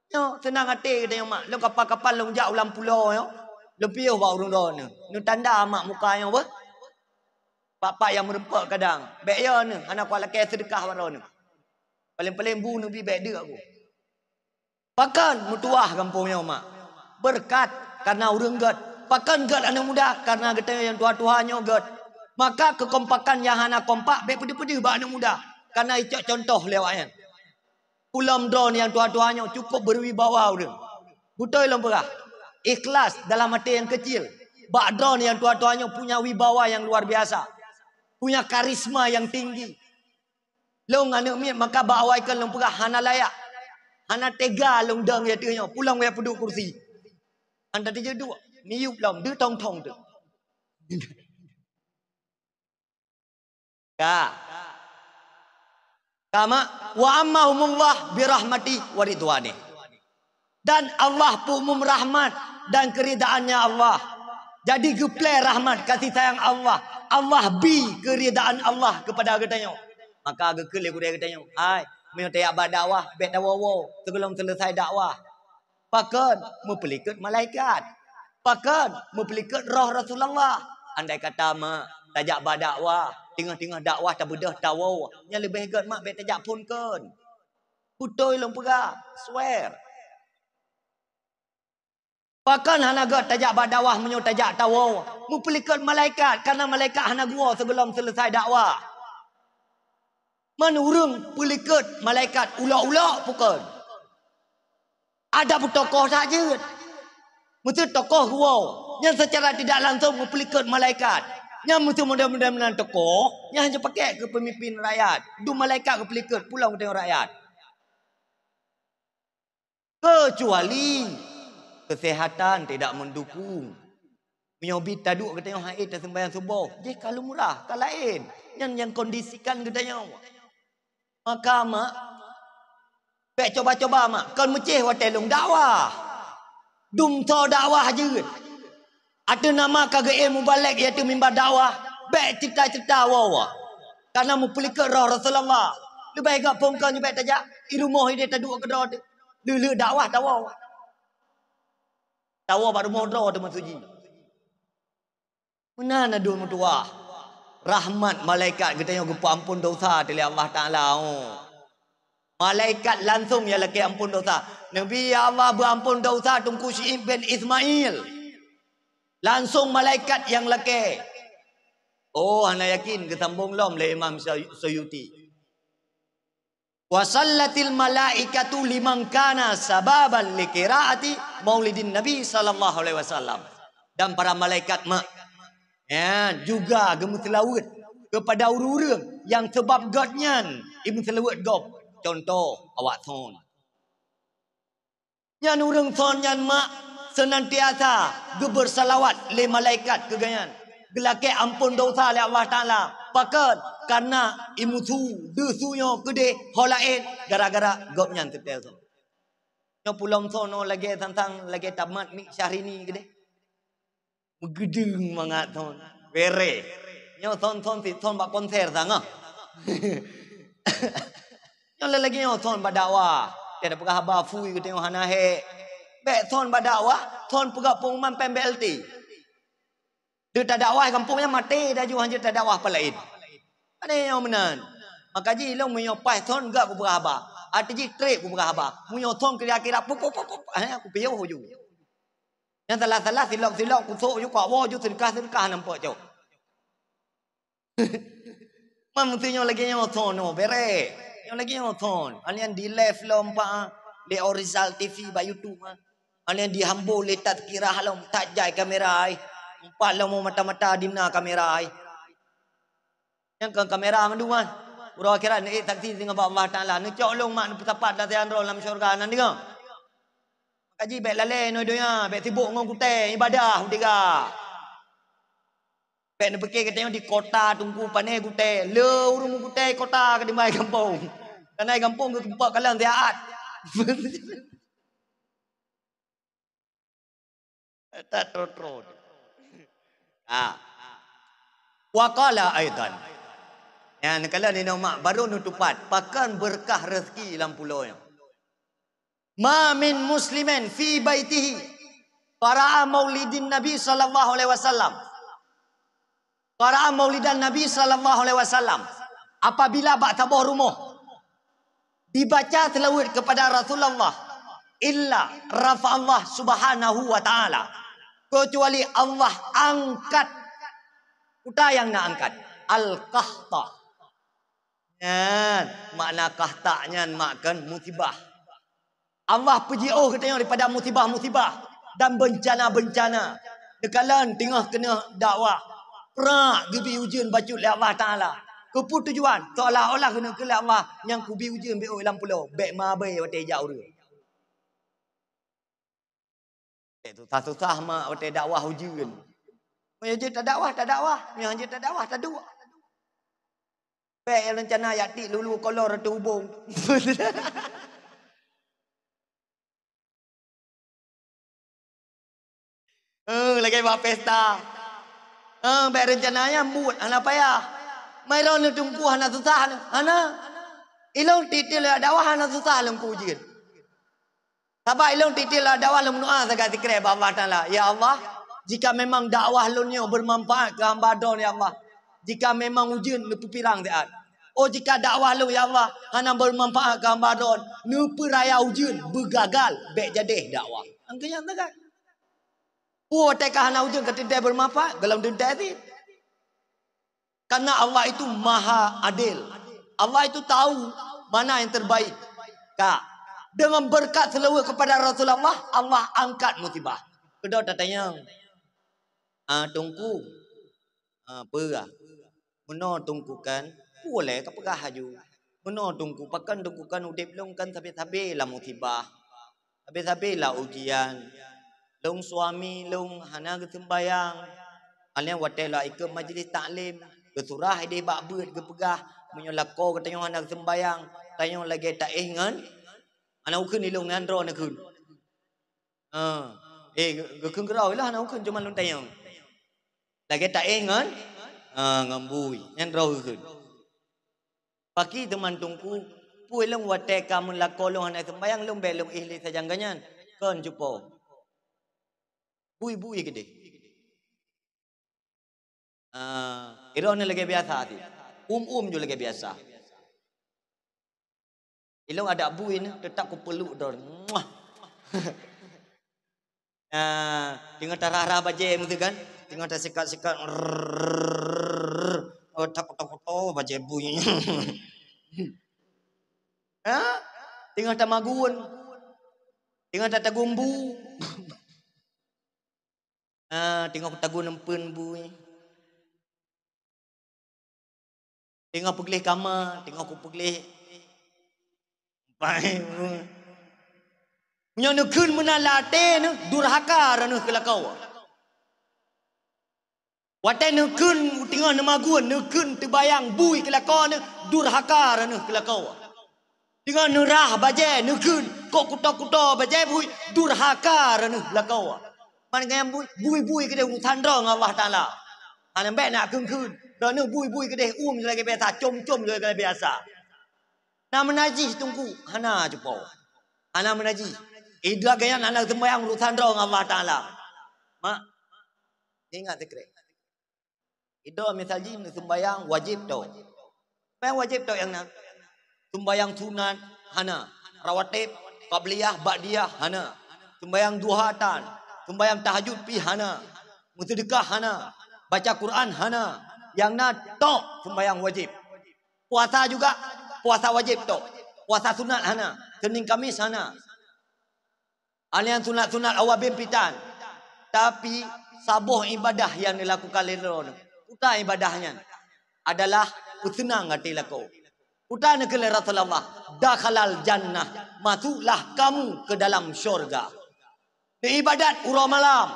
Nyoe seunang até geutanyoe mak, lôn kapan-kapan lôn jak u lam pulo nyoe, lôn piôh bak ureuëng droeneuh. Neutanda mak muka nyoe beuh. Bapak nyang meureumpok kadang, bék yo neuh, hana kuat lakée seudeukah bak droeneuh. Paléng-paléng bu neubi bék deuk aku. Pakon meutuwah gampông nyoe mak? Beureukat kareuna ureuëng gét. Pakon gét aneuëk muda? Kareuna geutanyoe nyang tuha-tuha nyoe gét. Maka keukompakan nyang hana kompak bék peudeuh-peudeuh bak aneuëk muda, kareuna icok cuntoh lé awaknyan. Ulôn droe nyang tuha-tuha nyoe cukup berwibawa ureuëng. Beutôi lôn peugah, ikhlas dalam até nyang keucil. Bak droe nyang tuha-tuha nyoe punya wibawa nyang luar biasa, punya karisma nyang tinggi. Lôn aneuëk miet, maka bak awai kheun lôn peugah hana layak, hana tega lôn dong ateueh nyoe, pulang waya peuduek kursi. Hana teujeut duek, miyueb lom, deuh thong-thong teuh. Ka. Ka mak, wa ammahumullah birahmati wa ridwanih. Dan Allah peuumum rahmat dan keuridaan-Nya Allah. Jadi geuplé rahmat kasih sayang Allah. Allah bi keuridaan Allah keupada geutanyoe. Maka geukheun lé gurée geutanyoe, hai, meunyoe tajak bak dakwah, bék tawoe-woe sigohlom seuleusai dakwah. Pakon? Meupeulikot malaikat. Pakon? Meupeulikot roh Rasulullah. Andai kata ma tajak bak dakwah, teungoh-teungoh dakwah tabeudôh tawoe, nyan leubeh gét mak bék tajak phon kon. Beutôi lôn peugah, swear. Pakon hana gét tajak bak dakwah meunyoe tajak tawoe? Meupeulikot malaikat, kareuna malaikat hana geuwoe sigohlom seuleusai dakwah. Man ureuëng peulikot malaikat ulok-ulok pakon? Ada peutokoh that jeuet. Meuseu tokoh geuwoe, nyan seucara tidak langsung meupeulikot malaikat. Nyan meuseu mudah-mudahan meunan tokoh, nyan hana pakèk keu peumimpin rakyat. Dum malaikat geupeulikot pulang u teungoh rakyat. Kecuali kesehatan tidak mendukung. Meunyoe bi taduek geutanyoe hai taseumbahyang suboh, jih ka lumrah, ka laén. Nyan nyang kondisikan geutanyoe. Maka mak, bék coba-coba mak, kon meucéh watée lôn dakwah. Dum tho dakwah jeuet. Ateueh nama ka geuék mubalek yaitu mimba dakwah, bék cerita-cerita woe-woe. Kareuna meupeulikot roh Rasulullah. Leubeh gét phon kon nyoe bék tajak, i rumoh ideh taduek keudroe teuh. Lheueh-lheueh dakwah tawoe. Tawoe bak rumoh droe teuh maksud jih. Meunan na dua meutuwah. Rahmat malaikat geutanyoe geupeuampon dosa teuh lé Allah Taala. Oh. Malaikat langsung nyang lakée ampon dosa. Nabi, "Ya Allah, beuampon dosa Teungku Syib bin Ismail." Langsung malaikat nyang lakée. Oh, hana yakin geusambong lom lé Imam Sy-, Suyuti. "Wa sallatil malaikatu liman kana sababan li qiraati maulidin Nabi sallallahu alaihi wasallam." Dan para malaikat mak, ya, juga geumeuseulaweuet keupada ureuëng-ureuëng nyang sabab gét nyan jimeuseulaweuet gob. Contoh, awak thon. Nyan ureuëng thon nyan mak seunantiasa geubeusalawat lé malaikat keu gobnyan. Geulakée ampon dosa lé Allah Taala. Pakon? Kareuna imusu, deusu nyoe keudeh ho laén gara-gara gobnyan teutel thon. Nyoe pulom thon nyoe lagée sang-sang lagée tamat mik Syahrini keudeh. Meugeudeueng mangat thon. Bere. Nyoe thon-thon sit thon bak konser sangat. Nyoe lé lagée nyoe thon bak dakwah. Tiada peugah haba fui geutanyoe hana hék. Bék thon bak dakwah, thon peugah pengumuman P M B L T. Deuh tadakwah gampông nyan maté dah ju hanjeuet tadakwah palaén. Pane nyoe meunan. Maka jih lôn meunyoe paih thon gak kupeugah haba. Até jih trek kupeugah haba. Meunyoe thon kira-kira pup, pup, pup, pup, hanya kupiôh ju. Nyang salah-salah silop-silop kusok ju kak woe ju sedekah-sedekah nampak cok. Man meusti nyoe lagée nyoe thon nyoe bere. Nyoe lagée nyoe thon. Hana nyang di live lom pa lé Orizal T V bak YouTube ha. Hana nyang di hambo lé Tazkirah lom tak jai kamera ai. Empat lom mata-mata dina kamera ai. Nyang kon kamera mandum ah. Uroe akhirat neuék saksi singoh bak Allah Taala. Neucok lôn mak neupeusapat lam sinan droe lam syeuruga nan deungoe. Maka jih bék lalée inoe donya, bék sibok ngon gutée ibadah u tiga. Bék neupike gata nyoe di kota Teungku pané gutée, le ureuëng gutée kota keudimbang gampông. Kana gampông geukeumpak kalon siat. Tak trot-trot. Ah. Wa qala aidan. Ya, neukalon inoe mak baru neutupat pakon beureukat rezeki lam pulo nyoe. Ma min muslimin fi baitihi qara'a maulidin Nabi sallallahu alaihi wasallam. Qara'a maulidan Nabi sallallahu alaihi wasallam. Apabila bak saboh rumoh dibaca selawat kepada Rasulullah, illa rafa'allah subhanahu wa ta'ala, kecuali Allah angkat. Peue nyang na angkat? Al-qahta. Nyan, makna qahta nyan mak kon musibah. Allah peujiôh geutanyoe daripada musibah-musibah dan bencana-bencana. Neukalon teungoh keuneuk dakwah, prak geubri ujeuen bacut lé Allah Taala. Keupeue tujuan? Seolah-olah keuneuk keu lé Allah nyang kubi ujeuen bék lam pulo, bék mabe watée jak ureuëng. Eh, susah-susah mak watée dakwah ujeuen. Meunyoe jeuet tadakwah, tadakwah. Meunyoe jeuet tadakwah, taduek. Bék rencana jak tiek lulu kolor ateueh ubông. Eh, lagée bak pesta. Eh, bék rencana nyan buet hana payah. Mai droeneuh Teungku hana susah, hana. Ilong tiek-tiek lé dakwah hana susah lom keu ujeuen. Sabab ilong tiek-tiek lé dakwah lôn meudoá sagai sikrek bak Allah Taala, "Ya Allah, jika memang dakwah lôn nyoe bermanfaat keu hamba Droe, ya Allah, jika memang ujeuen neupeupirang siat. Oh, jika dakwah lôn, ya Allah, hana bermanfaat keu hamba Droe, neupeuraya ujeuen, beugagal, bék jadeh dakwah." Angkeu nyan sagai. Peue watée ka hana ujeuen ka teuntée bermanfaat, gohlom teuntée cit. Karena Allah itu maha adil. Allah itu tahu mana yang terbaik. Ka. Dengan berkat selawat kepada Rasulullah, Allah angkat musibah. Keudroe tatanyong, "Ah, Teungku, ah, peugah. Meunoe Teungku kan, peue lé ka peugah laju? Meunoe Teungku, pakon Teungku kan udeb lôn kan sabe-sabe lam musibah." Sabe-sabe lam ujian. Lôn suami lôn hana geuseumbayang. Alèh watée lôn ikot majlis taklim, geusurah idéh bak beuet geupeugah, meunyoe lakoe geutanyoe hana geuseumbayang, tanyoe lagée taéh ngon, hana ukheun ilong nyan droe neukheun. Ha. Eh, geu-, geukheun keudroe lah hana ukheun cuma lôn tanyong. Lagée taéh ngon, ha, ngon bui. Nyan droe geukheun. Pakri teuma Teungku, peue lôn watée ka meulakoe lôn hana seumbayang lôn bék lôn éh lé sajan geuh nyan, kon cupo. Bui-bui keudeh. Ah, droeneuh lagée biasa cit. Uem-uem ju lagée biasa. Ilong adak bui nyoe teutap kupeuluk droe. Muah. Ah, teungoh tarhah-rhah bajée meusikan, teungoh tasikat-sikat, rrrr, oh, takoto-koto bajée bui. Ha? Teungoh tamagun, teungoh tatagumbu. Ah, teungoh kutagun empeuen bui. Teungoh peugleh kama, teungoh kupeugleh. Meunyoe neukheun meunan lam até neuh, durhaka droeneuh keu lakoe. Watée neukheun teungoh neumagun, neukheun teubayang bui keu lakoe neuh, durhaka droeneuh keu lakoe. Teungoh neurhah bajée, neukheun, kok kuto-kuto bajée bui, durhaka droeneuh lakoe. Man ngon bui, bui-bui keudeh urusan droe ngon Allah Taala. Hana bék nak kheun-kheun. Droeneuh bui-bui keudeh uem lagée biasa, com-com lagée biasa. Na meunajih Teungku, hana cupo. Hana meunajih. Idua gaya hana seumbayang urusan droe ngon Allah Taala. Mak, ingat sikrek. Idua misal jih neuseumbayang wajéb tok. Seumbayang wajéb tok nyang na. Seumbayang sunat hana. Rawatib, qabliyah, ba'diyah hana. Seumbayang duha tan. Seumbayang tahajud pih hana. Meuseudeukah hana. Baca Quran hana. Nyang na tok seumbayang wajéb. Puasa juga, puasa wajéb tok. Puasa sunat hana. Seunin Kamis hana. Alian sunat-sunat awabin pitan. Tapi, saboh ibadah nyang dilakukan lé droeneuh. Peue ibadah nyan? Adalah peuseunang até lakoe. Uta neukheun lé Rasulullah, "Dakhalal jannah, masuklah kamu ke dalam syurga." Neuibadat uroe malam,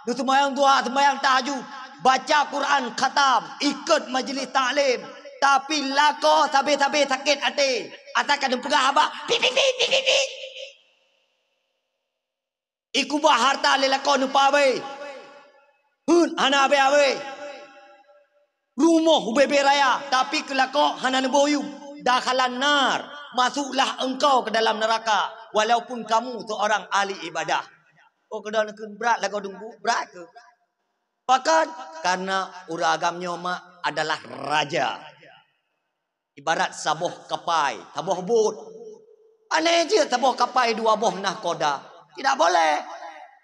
neuseumayang duha, seumayang tahajud, baca Quran khatam, ikot majlis taklim, tapi lakoe sabe-sabe sakét até. Asai ka neupeugah haba, "Pi, pi, pi, pi, pi, pi." Ikubah harta lé lakoe neupabe. Heuet hana abée-abée. Rumoh ubé-bé raya, tapi keu lakoe hana neuboh yum. Dakhalan nar, masuklah engkau ke dalam neraka, walaupun kamu seorang ahli ibadah. Oh, keudroe neukheun brat lagoe Teungku, brat keuh. Pakon? Karena ureuëng agam nyoe mak adalah raja. Ibarat saboh kapai, saboh bot. Aneh jeuet saboh kapai dua boh nahkoda. Tidak boleh.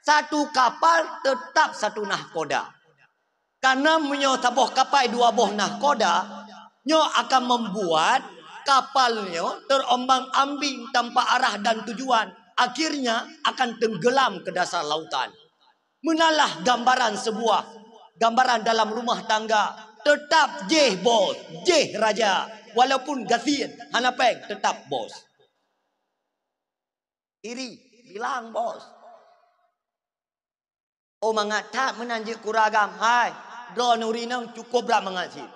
Satu kapal tetap satu nahkoda. Karena meunyoe saboh kapai dua boh nahkoda, nyoe akan membuat kapal nyoe terombang-ambing tanpa arah dan tujuan. Akhirnya akan tenggelam ke dasar lautan. Meunalah gambaran sebuah, gambaran dalam rumah tangga. Tetap jih bos, jih raja. Walaupun gasien, hana péng, tetap bos. Iri, bilang bos. Oh, mangat that meunan jeuet keu ureuëng agam. Hai, droeneuh ureuëng inong cukup brat mangat cit.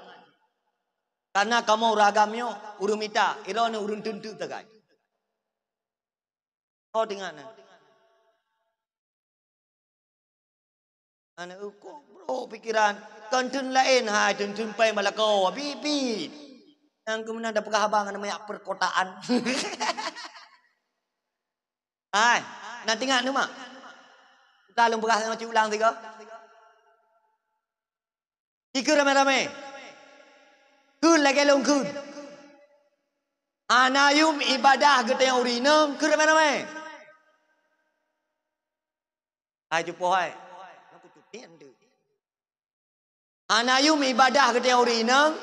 Karena kamoe ureuëng agam nyoe, ureuëng mita, droeneuh ureuëng teunteuk sagai. Oh, teuingat na. Aneuk kok bro pikiran, kon teun laén hai, teun-teun péng bak lakoe, bit-bit. Nyang keumeunang tapeugah haba ngon manyak perkotaan. Hai, na teuingat neuh mak? Ka lôn peugah ngon cit ulang sigoe. Ikheun ramé-ramé. Kheun lagée lôn kheun. Hana yum ibadah geutanyoe ureuëng inong, kheun ramé-ramé. Hai cupoh hai. Hana yum ibadah geutanyoe ureuëng inong.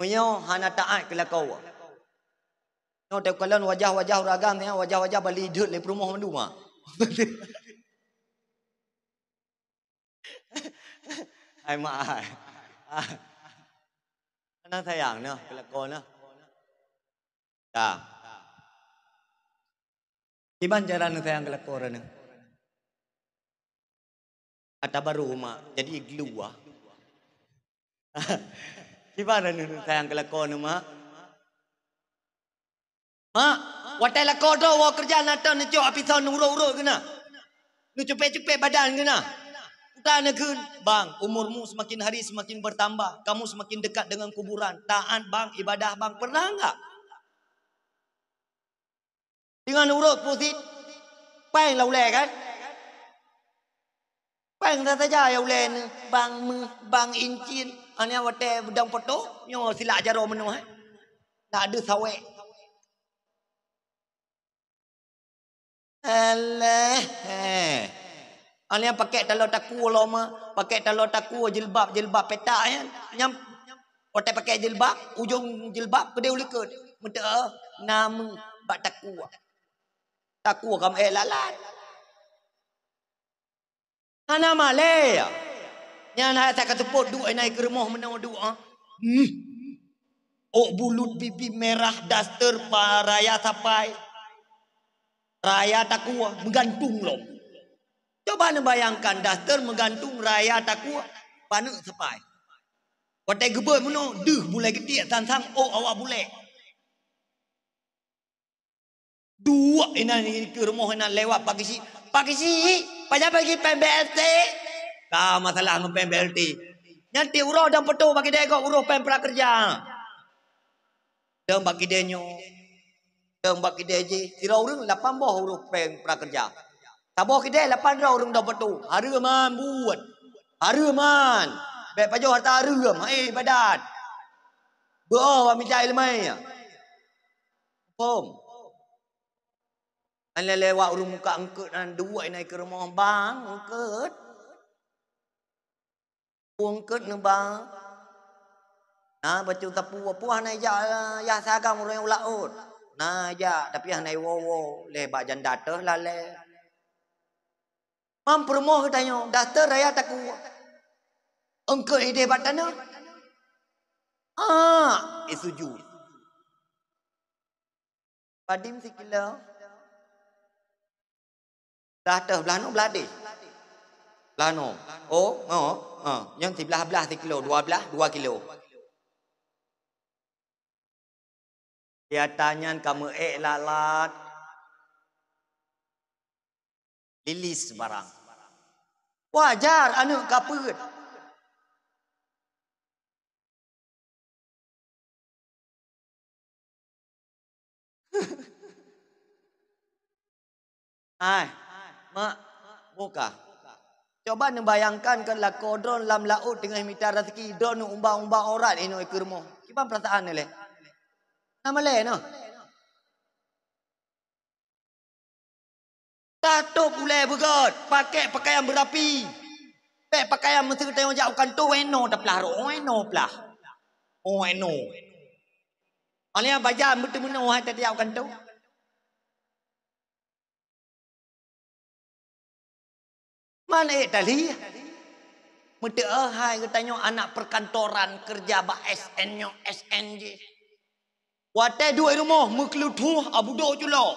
Meunyoe hana taát keu lakoe. Nyoe teukalon wajah-wajah ureuëng agam nyan, wajah-wajah Bali jeuet lé peurumoh mandum ah. Hai mak ai. Hana sayang nyoe keu lakoe nyoe. Dah. Kiban cara neusayang keu lakoe droeneuh? Ata baru mak jadi iglu ah. Kiban droeneuh neusayang keu lakoe neuh mak? Mak, watée lakoe droe woe keureuja na ton neucok api son neurot-rot keunoe. Neucupet-cupet badan keunoe. Uta neukheun, "Bang, umurmu semakin hari semakin bertambah, kamu semakin dekat dengan kuburan. Taat bang, ibadah bang, pernah enggak?" Deungon ureuëng pusit, péng lam ulée kan? Péng saja ya ulée nyoe, bang meuh, bang incin. Hanya watée beudang poto, nyoe silak jaroe meunoh eh. Nak deuh sawek. Alah, eh. Hanya pakai taloe takue lom, pakai taloe takue jilbab, jilbab petak ya. Nyam Watée pakai jilbab, ujong jilbab keudeh u likot. Meuteue nama bak takue. Takue kam eh lalat. Hana malée. Nyan hai that ka seupôt duek inan keu rumoh meunoe duek ah. Hmm. Ôk bulut bibi merah daster pa raya sapai. Raya takue meugantung lom. Coba neubayangkan daster meugantung raya takue paneuk sapai. Watée geubeuet meunoe, deuh bulée geutiek sang-sang ôk awak bulée. Duek inan keu rumoh inan lewat Pak Geuchik. "Pak Geuchik, pajan bagi péng B L T?" Ka masalah ngon péng B L T. Nyan tiep uroe dong peutoe bagi dée gob uroe péng prakerja. Dong bak kidée nyoe, dong bak kidée jih, sidroe ureuëng lapan boh ureuëng péng prakerja. Saboh kidée lapan droe ureuëng dong peutoe. Hareuem man buet. Hareuem man. Bék pajoh hareuta hareuem, hai ibadat. Beuoh bak mita iéleumé. Phom. Hana lewat ureuëng muka eungkot nan duek inan keu rumoh bang eungkot. Eungkot neuba. Na bacut sapu, peue hana ijak yah sagam ureuëng u laôt. Na ijak, tapi hana iwoe-woe lé bak janda teuh lalée. Mam peurumoh geutanyoe, daster raya takue. Eungkot ideh bak tanoh. Ah, eh, sujud. Padum sikilo? Blah teuh, blah noe, blah deh. Blah noe. Oh, oh, oh. Nyan siblah-blah sikilo, dua blah, dua kilo. Di ata nyan ka meu-ék lalat. Lilis barang. Wajar aneuk ka peuet. Hai, mak, buka. Coba neubayangkan keu lakoe droe lam laôt teungoh mita raseuki, droe neuumbang-umbang aurat inoe keu rumoh. Kiban peurasaan neuh lé? Na malée noh. Tatôb ulée beugét, pakai pakaian beurapi. Bék pakaian meuseu tanyoe jak u kantô, wéh noe taplah rot, wéh noe plah. Oh, wéh noe. Alèh nyan bajan beuteumeunoe hai tajak u kantô. Man ék tali. Meuteu'oh hai geutanyoe anak perkantoran, keureuja bak S N nyoe, S N jih. Watée duek rumoh meukeuluthuh abudo culok.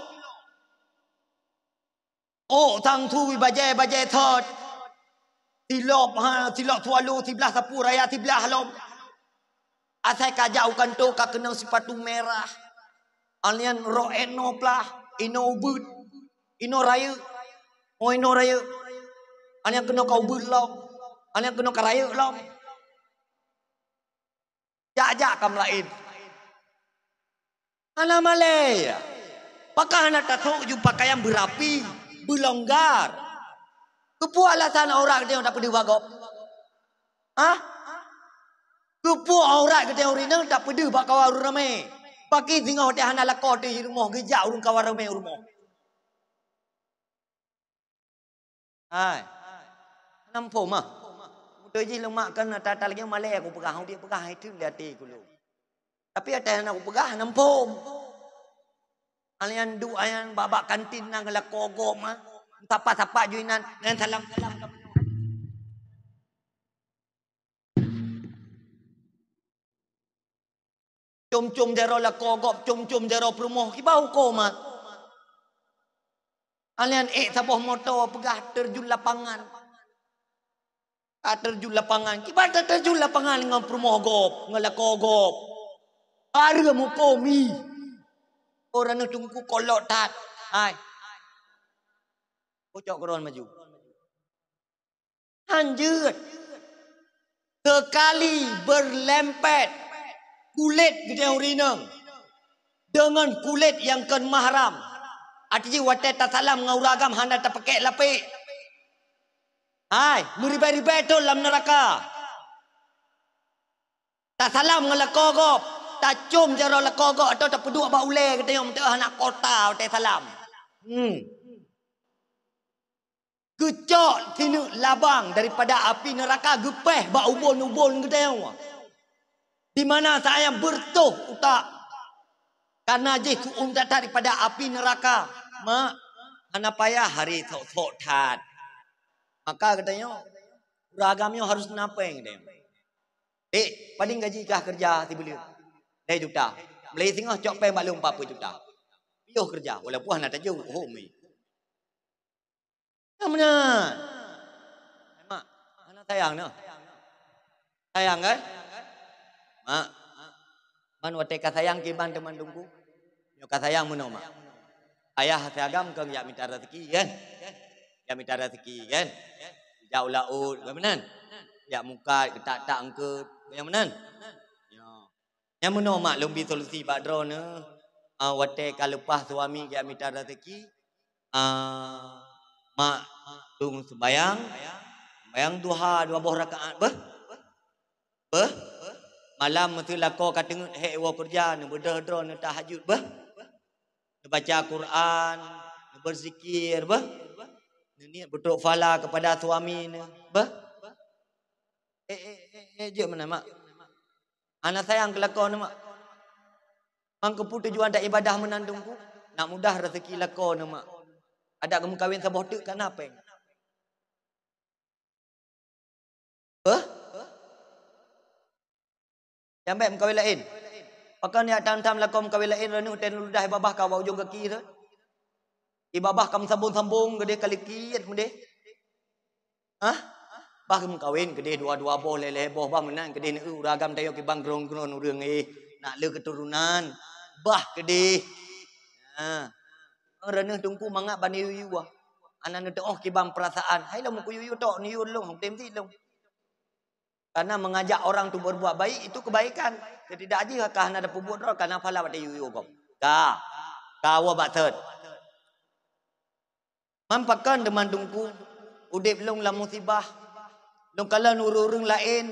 Oh, sang sui bajée-bajée thot. Silop, ha, silop swallow siblah sapu raya siblah lom. Asai ka jak u kantô ka keunong sipatu mirah. Alèh nyan rot inoe plah, inoe ubeuet, inoe rayeuk. Oh, inoe rayeuk. Alèh nyan keunoe ka ubeuet lom. Alèh nyan keunoe ka rayeuk lom. Jak-jak ka meulaén. Hana malée. Pakon hana tasôk ju pakaian beurapi, beulonggar? Keupeue alasan aurat geutanyoe tapeudeuh bak gob? Hah? Keupeue aurat geutanyoe ureueng inong tapeudeuh bak kawan ureueng ramé? Pakri singoh teuh hana lakoe teuh di rumoh geujak ureueng kawan ramé u rumoh. Hai. Hana muphom ah. Meuteujih leumak kan ata-ata lagèe malèe kupeugah, hana peugah itu di até kulôn. Tapi ata hana kupeugah, hana muphom. Alèh nyan duek ayang bak-bak kantin nang lakoe gob mah. Sapa-sapa ju inan, nyan salam-salam. Com-com jaroe lakoe gob, com-com jaroe peurumoh, kiban hukôm ah. Alèh nyan ék saboh moto peugah terjun lapangan. Ka terjun lapangan, kiban terjun lapangan ngon peurumoh gob, ngon lakoe gob. Hareuem hukôm ih. Ureueng nyoe teungku kolot that. Hai. Kocok keudroe maju. Hanjeuet. Sekali berlempet kulét geutanyoe ureueng inong deungon kulét nyang kon mahram. Arti jih watèe tasalam ngon ureueng agam hana tapakèk lapék. Hai, meuribèe-ribèe thon lam neuraka. Tasalam ngon lakoe gob, tacôm jaroe lakoe gob atawa tapeuduek bak ulèe geutanyoe meuteu'oh aneuk kota watèe salam. Hmm. Geucok sineuk labang daripada api neuraka geupéh bak ubon-ubon geutanyoe. Di mana sayang beureutoh utak. Karena jih su'um that-that daripada api neuraka. Mak, hana payah hari sok-sok that. Maka geutanyoe, ureueng agam nyoe harôh na pèng geutanyoe. Dek, padum gaji kah keureuja sibuleuen? Lhèe juta. Meulai singoh cok pèng bak lôn empat puluh juta. Piôh keureuja, walaupun hana tajok, oh, mi. Nyang meunan. Mak, hana sayang nyoe. Sayang kan? Mak, man watèe ka sayang kiban teuma teungku. Nyoe ka sayang meunoe, Mak. Ayah siagam keu jak mita raseuki kan? Jak mita raseuki kan? Jak u laôt, kan meunan? Jak mukat, geutak-tak eungkôt, kan meunan? Nyoe. Nyang meunoe, Mak, lôn bi solusi bak droeneuh, ah, watèe ka leupah suami jak mita raseuki, ah, Mak, lôn seumbahyang, seumbahyang duha dua boh rakaat beuh. Beuh. Malam meuseu lakoe ka teungeut hék woe keureuja, neubeudôh droeneuh tahajud beuh. Neubaca Quran, neubeuzikir beuh. Neuniet peutrok pahala keupada suami neuh beuh. Eh, eh, eh, eh, jeuet meunan, Mak. Hana sayang keu lakoe neuh, Mak. Man keupeue tujuan taibadah meunan teungku? Nak mudah raseuki lakoe neuh, Mak. Adak geumeukawen saboh teuk ka na pèng. Beuh? Nyang bèk meukawen laén. Pakon jak tham-tham lakoe meukawen laén, reuneuh teuh ludah i babah ka bak ujong gaki teuh. I babah ka meusambong-sambong keudeh, ka likiet keudeh. Hah? Bah meukawen keudeh dua-dua boh, lhèe-lhèe boh, bah meunan keudeh neu ureueng agam tanyoe kiban grong-grong ureueng, eh, nak le keuturonan. Bah keudeh. Ha. Reuneuh teungku mangat ban yue-yue. Hana neuteu'oh kiban peurasaan. Hai lôn meukuyue-yue tok, neuyue lôn, hana tem cit lôn. Karena mengajak orang tu berbuat baik, itu kebaikan. Setidak jih ka hana tapeubuet droe, ka na pahala bak yue-yue gob. Ka. Ka woe bak thot. Man pakon teuma teungku, udép lôn lam musibah. Lôn kalon ureueng-ureueng laén